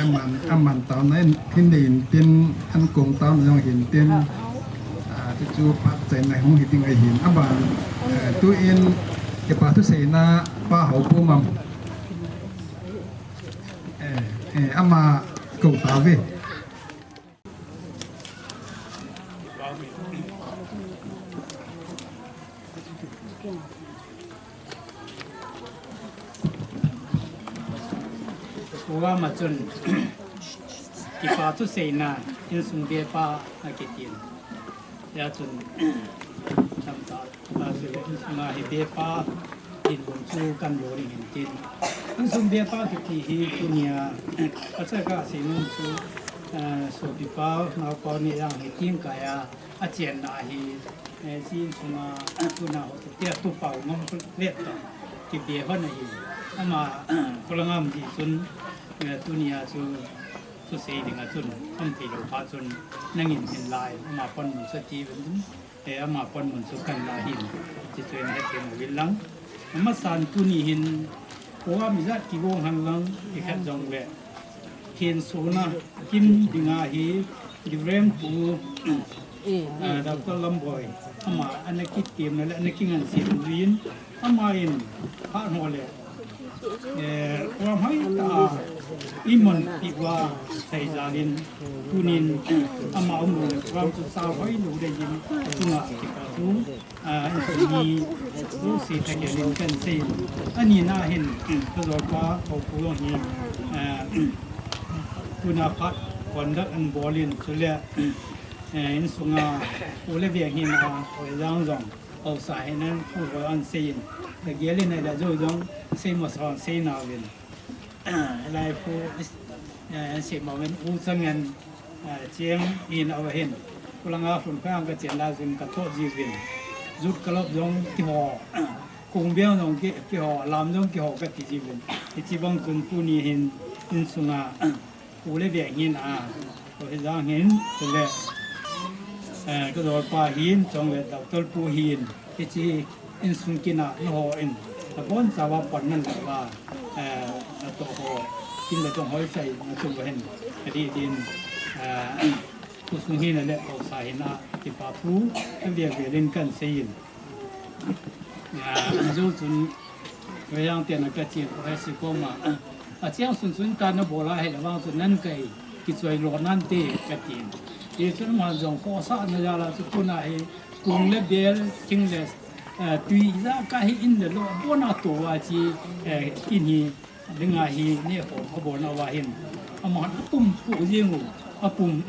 Aman, aman taona in, hin dei in tin, an kong taona jong hin tin. Ah, chu chu phat chaina hung hi ding ahin. Aban, eh, tu in, kipa thuseina Pa Haopu mam. Eh, eh, ama ko ta ve. Pu Gam a chun kipa thuseina insung bepa akitin. Hia chun tamtah a sile insunga hi bepa dinmun chu kan lo ding hin tin. Insung bepa kiti hi tunia a chaka seinung chu, eh, sopipa, naopa ni yang hi tin kaya a chenna hi, eh, chi insunga tuna ho te tu pau ngam le ta kibe hon ahi. Ama kolangam di chun, eh, tunia chu, chu sei ding a chun, am thei lo pha chun, nangin hin lai, ama pon mun sa ti ven chun, eh, ama pon mun chu kan la hin, chi chu in het ke mo vil lang. Ama san tuni hin, ko a mi jat ki gong han lang, i khat jong le. Khen sona, kin dinga hi, Reverend Pu, eh, Doctor Lamboi, ama ana kitim na le, ana kingan si rin, ama in, ha no le, eh, program hoi ta, imon piwa, thei jalin, tunin, ama um le, program chu sa hoi lo de yin, tunga, tu, ah, insung mi, tu si ta ke lin kan sei, ani na hin, ka zol pa, ko pu long hi, ah, tuna phat, conduct an bolin, chule, eh, insunga, u le veng hin, ah, oi jang jong, Haosa hin an pu ho an seiyin. Ka gel in a la jo jong sei mo sa sei na vin. Lai pu, eh, sei mo vin u chang an, eh, chiang in a hin. Kulanga phun ka ang ka chen la jin ka to ji vin. Jut ka lop jong ki ho. Kung biang jong ki, ki ho, lam jong ki ho ka ti ji vin. Hichi bang chun tuni hin insunga. Pu le veng hin a, ko hi jang hin, chule, eh, ka zol pa hin, chong le doctor pu hin, hichi insung kina na ho in, na bon chawa pon nan la wa, eh, na to ho, kin le tong hoi sai, na chung wa hin, ka di din, eh, pu sung hin le ko sa hin a, kipa thu, ka via via lin kan sei in. Ah, jo chun, vei yang te na ka chin ko he si ko ma. A chiang sun sun ka na bola he la wang chun nan kai ki choi lo nan te ka tin. Ti chun ma jong ko sa na ja la chu tuna he kung le bel, thing le, eh, tui ja ka hi in le lo, bo na to wa chi, eh, kin hi, dinga hi, ne ko, a bo na wa hin. A ma na pum pu jing u, a pum,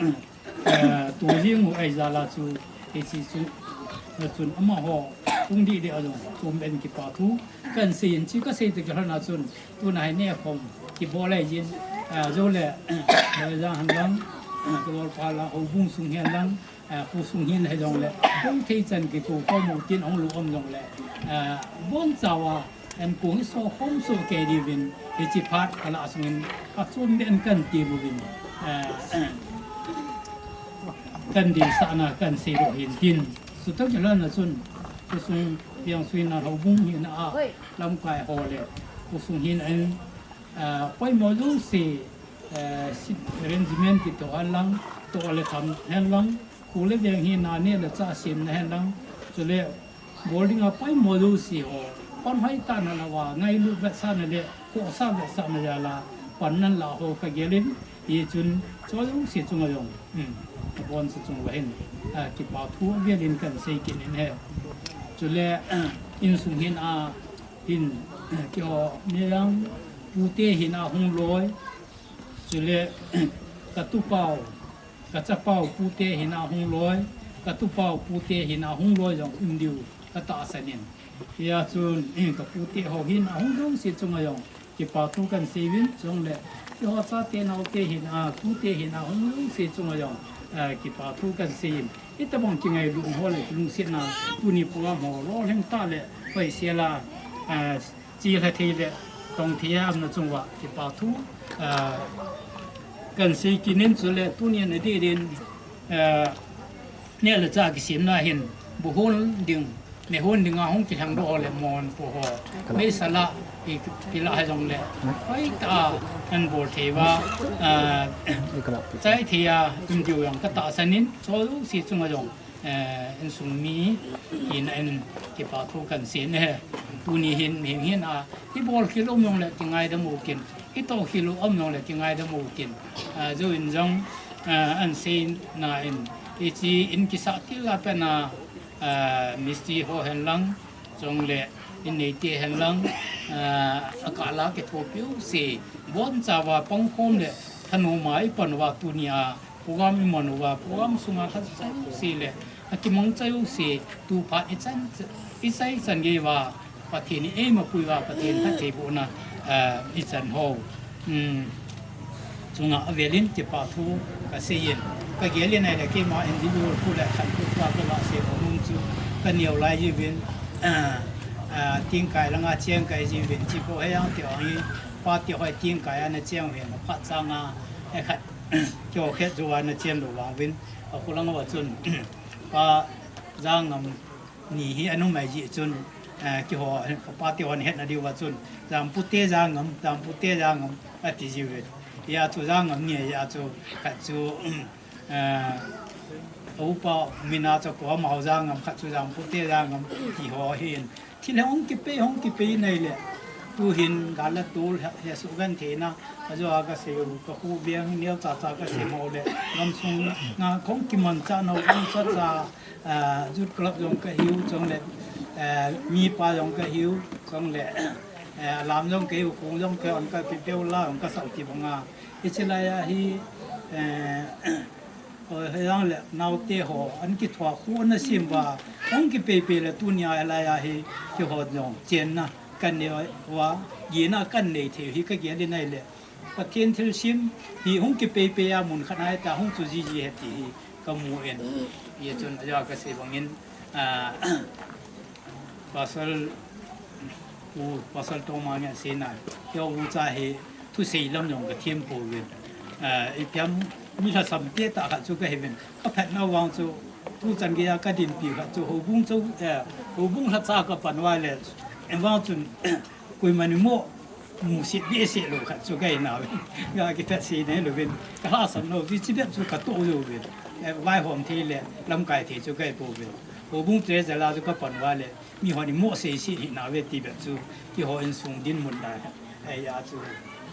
eh, tu jing u ai ja la chu, e chi chu, na chun ama ho, tung di de a jong, chum en kipa thu, kan sei in chi ka sei te ka hana chun, tuna hi ne khom, ki bo lai jin, eh, jo le, eh, ja han lang, eh, ko lol pa la, ho bung sung hian lang, eh, pu sung hin he jong le, hung thei chan ki ku ko mu tin hung lu om jong le, eh, bon chawa, An kung i so khom so ke di vin, hichi phat ka la sung in, a chun den kan ti bu vin, eh, kan di sa na kan sei lo hin tin. Su to ki lan na chun, ku sung piang sui na ho bung hin a, lam kai ho le, ku sung hin an, eh, poi mo lu si, eh, si arrangement ki to an lang, to le tham hen lang, Pu le veng hi na ne le cha sim na hen lang, chule bol ding a poi mo lo si ho, pon hai ta na la wa, ngai lu vet sa na le, ko sa vet sa na ya la, pon nan la ho ka gelin, i chun, cho lo si chung a yong, hmm, ka bon si chung wa hin, a, kipa thu a gelin kan sei kin in he. Chule, in sung hin a, hin, ki ho, mi lang, pu te hin a hung loi, chule, ka tu pau, Ka chapau pute hin a hung loi, ka tupau pute hin a hung loi jong um diu ka tahsan in. Hia chun, eh, ka pute ho hin a hung loi si chunga jong, kipa thu kan sei vin chung le, ki ho chate naote hin a, pute hin a hung loi si chunga jong, eh, kipa thu kan sei in. Hitabang kingailut ho le, kilungsetna, tuni program ho, lolhing tah le, hoisel a, eh, Chi lha thei le tong thei a umna chunga kipa thu, ah, kan sei kit in chule tunin adeh in, ah, neh le chah kisemna hin bu hon ding, me hon ding a hung kilhang doh le mon pu ho. Meisa la i, i la ha jong le. Hoitah a kan bol thei uva, ah, chai thei a um diu jong ka tahsan in, chol u si chunga jong. Eh, insung mi, in, in, kipa thu kan sei e. Tuni hin, mihem hin a, i bol khel um jong le, kingaidam u kin, i toh khel um jong le, kingaidam u kin. Ah, jo in jong, ah, an sei na in, i chi in kisa til a pen a, ah, mistri ho hen lang, Chule, inei te hen lang, ah, akah la ke tho piu se, bon cha va pang khom le, thanu ma i pan va tunia, program i man va, program sunga khat chai u se le, akimang chai u se, tu phat i chan, i chai chan gei va, Pathen i eima pui va, Pathen khat thei bu na, ah, i chan ho. Hmm. Chunga avelin kipa thu ka seiyin. Ka gelin ai le keima individual thu le khan thu ka la se nung chu ka neo lai jiuvin, ah, ah, tingkai langa cheng kai jiuvin chi ko he yang ti ang i pa ti hoi tingkai ana cheng hen phat changa he khat kyo khet juwa na chen lo vang vin a khulang wa chun pa Jangam ni hi anu mai ji chun, eh, kiho, pa ti hon het na diu wa chun, Jampute Jangam, Jampute Jangam, ati jiuvin. Ya chu Jangam ni ya chu, khat chu, um, eh, upa mina chu ko mau Jangam, khat chu Jampute Jangam, kiho hin. Thil hong kipei, hong kipei nei le. Tu hin gal la tul he, he su gan thei na. Ajo a ka se u, ka khu biang neo cha cha ka se mo le. Gam sung nga khong kiman cha no, gam cha cha. Ah, Youth Club jong ka hiu, chong le, ah, mi pa jong ka hiu, chong le, ah, lam jong ka hiu, kung jong ka on ka pi peu la, jong ka sau ti banga. Ichi lai a hi, eh, o, he jong le, nau te ho, an ki thua khu na sim ba, hong ki pe pe le tunia lai a hi, ki ho jong, chen na, kan ne wa, gi na kan nei thei hi ka gi le nai le. Pathen thilsim hi hung kipeipei a mun khat a heta hung chu jiji ahi ti hi ka mu in. Hijeh chun aja ka sei bangin, ah, Pastor u, Pastor Toma ngen sei na, kei u cha hi thusei lam jong ka them pouvin. Ah, ipi ham mi lhasam te tah khat chu ka hiuvin. Ka phatna vang chu tuchan geiya ka dinpi khat chu houbung chu, eh, houbung lhacha ka pan uva le, en vang chun, koima ni mo, musit behseh lou khat chu ka hi nau. Ka kiphat sei nei louvin. Ka lhasam lou, chi chi bep chu ka toh louvin. Eh, vaihom thei le, lamkai thei chu ka hi pouvin. Houbung treasurer chu ka pan uva le, mi hon imoh sei sei hi nau ve ti bep chu, keiho insung dinmun dan. Hijeh a chu,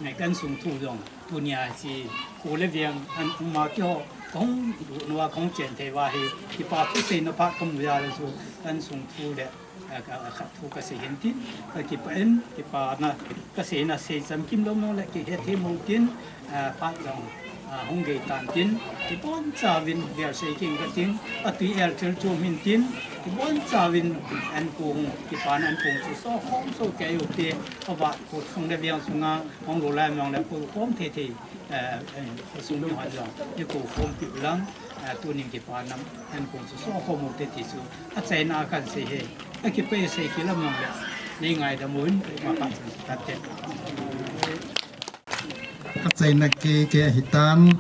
nei kan sung thu jong, tunia chi, khu le veng, an um a keiho, ka hung, nua ka hung chen thei uva hi, kipa thu seina phat ka mu a le chu, kan sung thu le, a, ka, a, khat thu ka sei hin tin, ka kipah in, kipana, ka seina sei chamkim lou mong le kihet thei mong tin, a, phat jong, a, hung gei tan tin, kibon chauvin, vel sei king ka ting, a tui el thil chom hin tin, kibon chauvin, an kong, kipana an kong chu so khom so kei u te, a vat ko thung le viang sunga, hung lou lai mong le ko khom thei thei, a, a, sung ni hon jong, ni ko khom pi u lang, a, tunin kipana, an kong chu so khom u te ti chu, achaina kan sei he. Akipei sei kila mong le. Nei ngaidam un, ma pa chan ta te. Achaina kei kei ahi tan.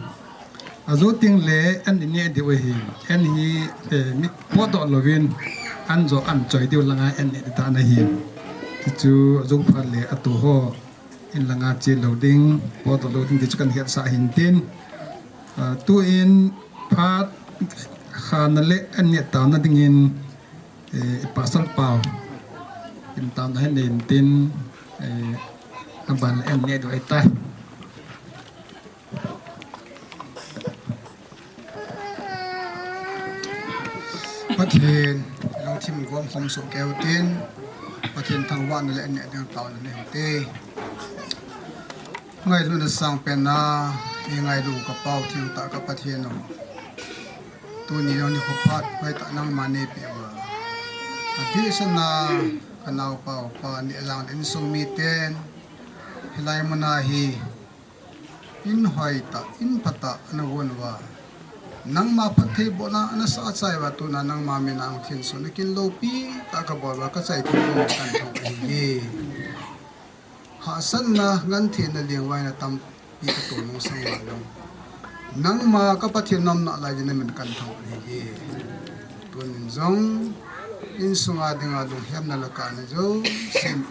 Ajo ting le an ne diu ahi. An hi, eh, mi potdoh louvin. An jo an choi diu langa an ne di tan ahi. Ti chu ajo phat le atu ho. In langa che lou ding, potdoh lou ding ti chu kan hetsah hin tin. Ah, tuin phat khat na le an ne taona dingin, eh, Pastor Pau. In taona hin nei in tin, eh, aban le an ne diu ahi tai. Pathen, lungthim gom khom soh kei u tin, Pathen thangvahna le an ne ding taona nei u te. Ngailutna sangpen a, i ngailu ka Pau thengtah ka Pathen u. Tuni jong nikho phat hoitah nangma neipeh uva. Adehset a ka naopa upa neh jang le insung miten, hilai mun a hi in hoitah, in phatah ana von uva. Nangma phattheibohna ana sah chai uva tuna nangma mina hung thensuhna kin loupi tah ka bol uva ka chai thei uva kan thong ahi. Hahsatna, gentheina, lengvaina tampi ka toh nung sang uva jong. Nangma ka Pathen nomna lai ding na min kan thong ahi. Tunin jong, insunga dinga lunghemna le kahna jouse,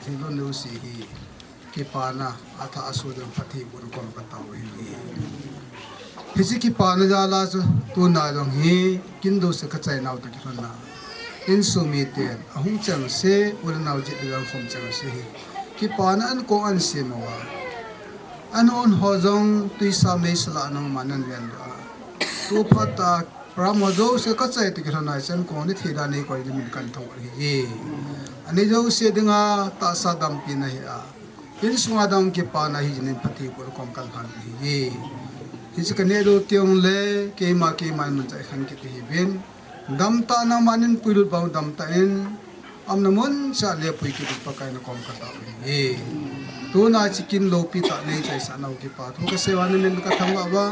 thilon jouse hi. Kipana, athah asoh ding phattheibohna kom ka tao ahi. Hiche kipana jal a chu, tuna jong hi, kin jouse ka chai nau toh kilhon a. Insung miten, ahung chengse, u le nao jet le jong khom chengse hi. Kipana an kong an sem uva. An hon ho jong, tuisa meisa lah a nangma nan ven doh a. Tu phat a, Program ho jouse kachai toh kilhon a chan kong ni thei dan nei koi ding min kan thong ahi. Ani jouse dinga tahsa dampi nahi a, insunga dam kipana hi jin in phatthei boh kong kan han ahi. Hiche kaneh doh teng le keima keima in mun chai khan kit ahi bin. Damtah nangman in puilut bang damtah in, aumna mun chah le pui kit Pakai na kom katao ahi. Tuna chikin lopi tah nei chaisah nau kipa thu kasei uva namin kathangvah uva.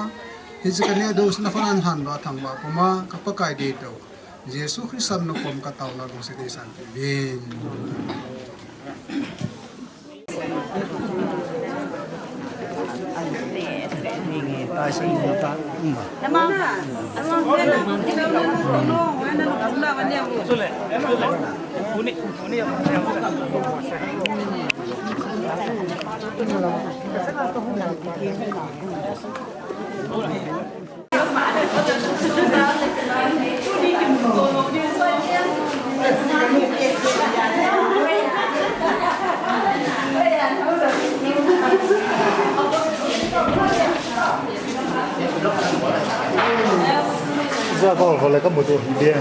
Hiche kaneh doh sina khon an lhan uva thangvah puma ka Pakai deitah u Jesu Christa min a kom katao na lungset in san peh uvin. Za bol bol le ka mu tu dia.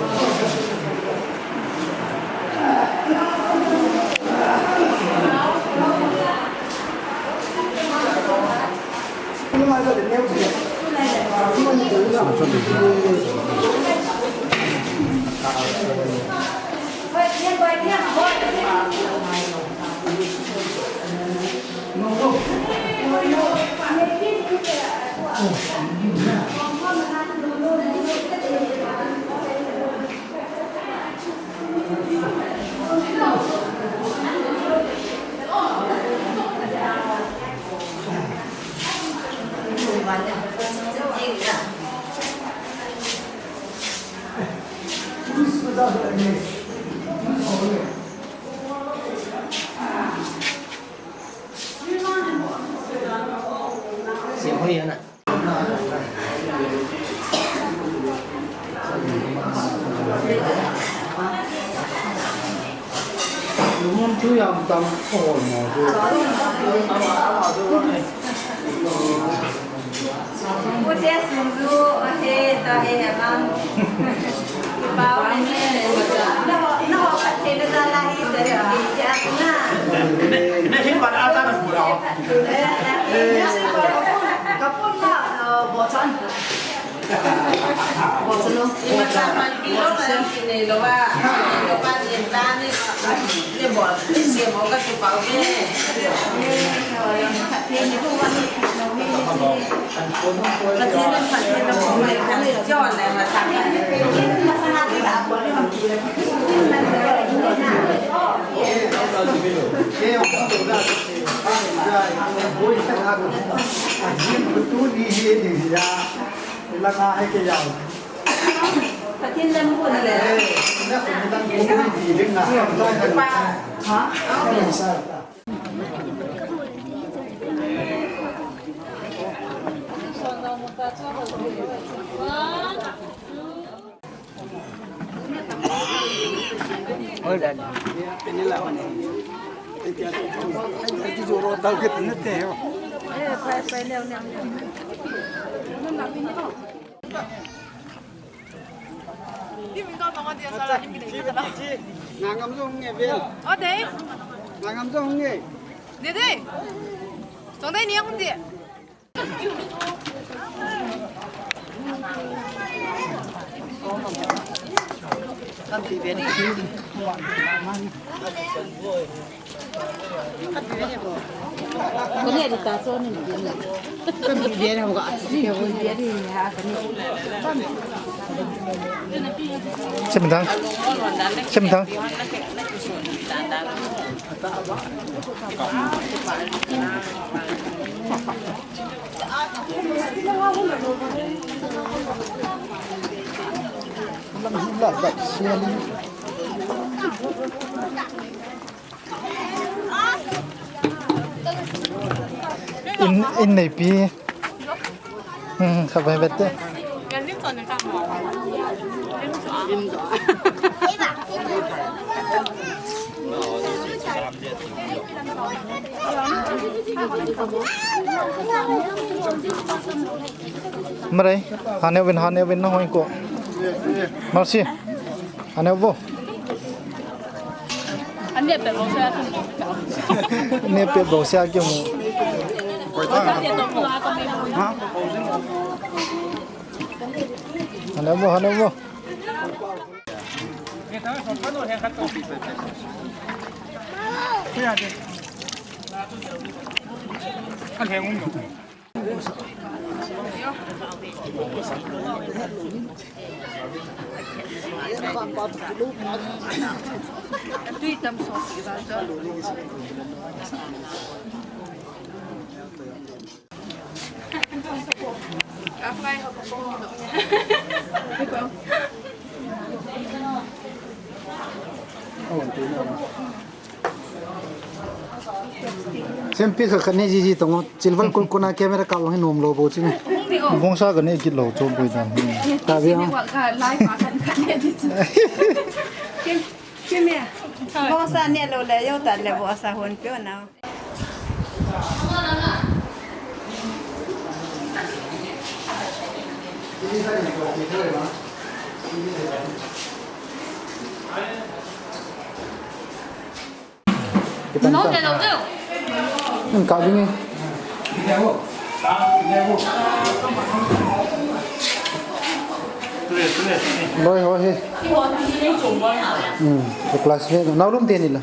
Pu Tia Sum Zu, ahe, ta he, alam. Pau ni, na ho, na ho khat thei na ja la hi, ta le, hi ja na. Na hin ban a ta na pu la. Ka pun la, bo chan. Bo chan lo. Ima ta man pi lo na, ki nei lo wa. Lo pa ni ta ni. Pathen lam ko na le. Ha? Ngam jong nge vel. O dei. Ngam jong nge. Dei dei. Jong dei ni ang dei. Semdang. Semdang. In, in nei pi. Hmm, kha bai vet te. Marai, hane win, hane win na hoi ko. Mercy. Ane bo. Ane pe bo se a ki mu. Ane pe bo se a ki mu. Ha? Ane bo, ane bo. Sempi kha khat nei jiji tong o, silver kul kuna camera kap vang hi nom lou bou chu ni. Bongsa ka nei kit lou chu boi dan. Ta bia. Bongsa nei lou le, yo ta le bongsa hon pio na. Kita, no, kita. Ka ding e. Loi ho he. Hmm, ka classmate. Naolum te ni la.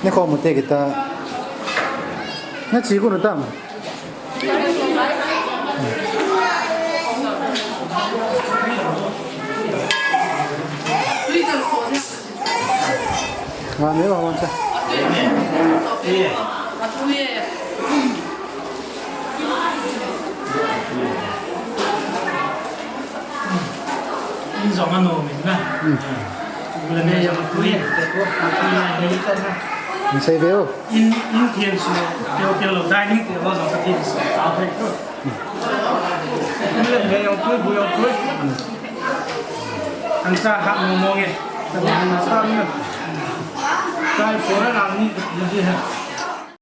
Ni kho mu te kita. Na chi ku na tam. Nga ne ba wan cha. In jong a nom in na. Hmm. Bula ne jong a tui. A tui na hi. In sei ve o. In, in thian su. Teo, teo lo dining table jong ka thian su. A ve ko. Bula ne jong tui, bu jong tui. An cha ha mo mo nge. An cha mo. Kai fo na lang ni, ni ha.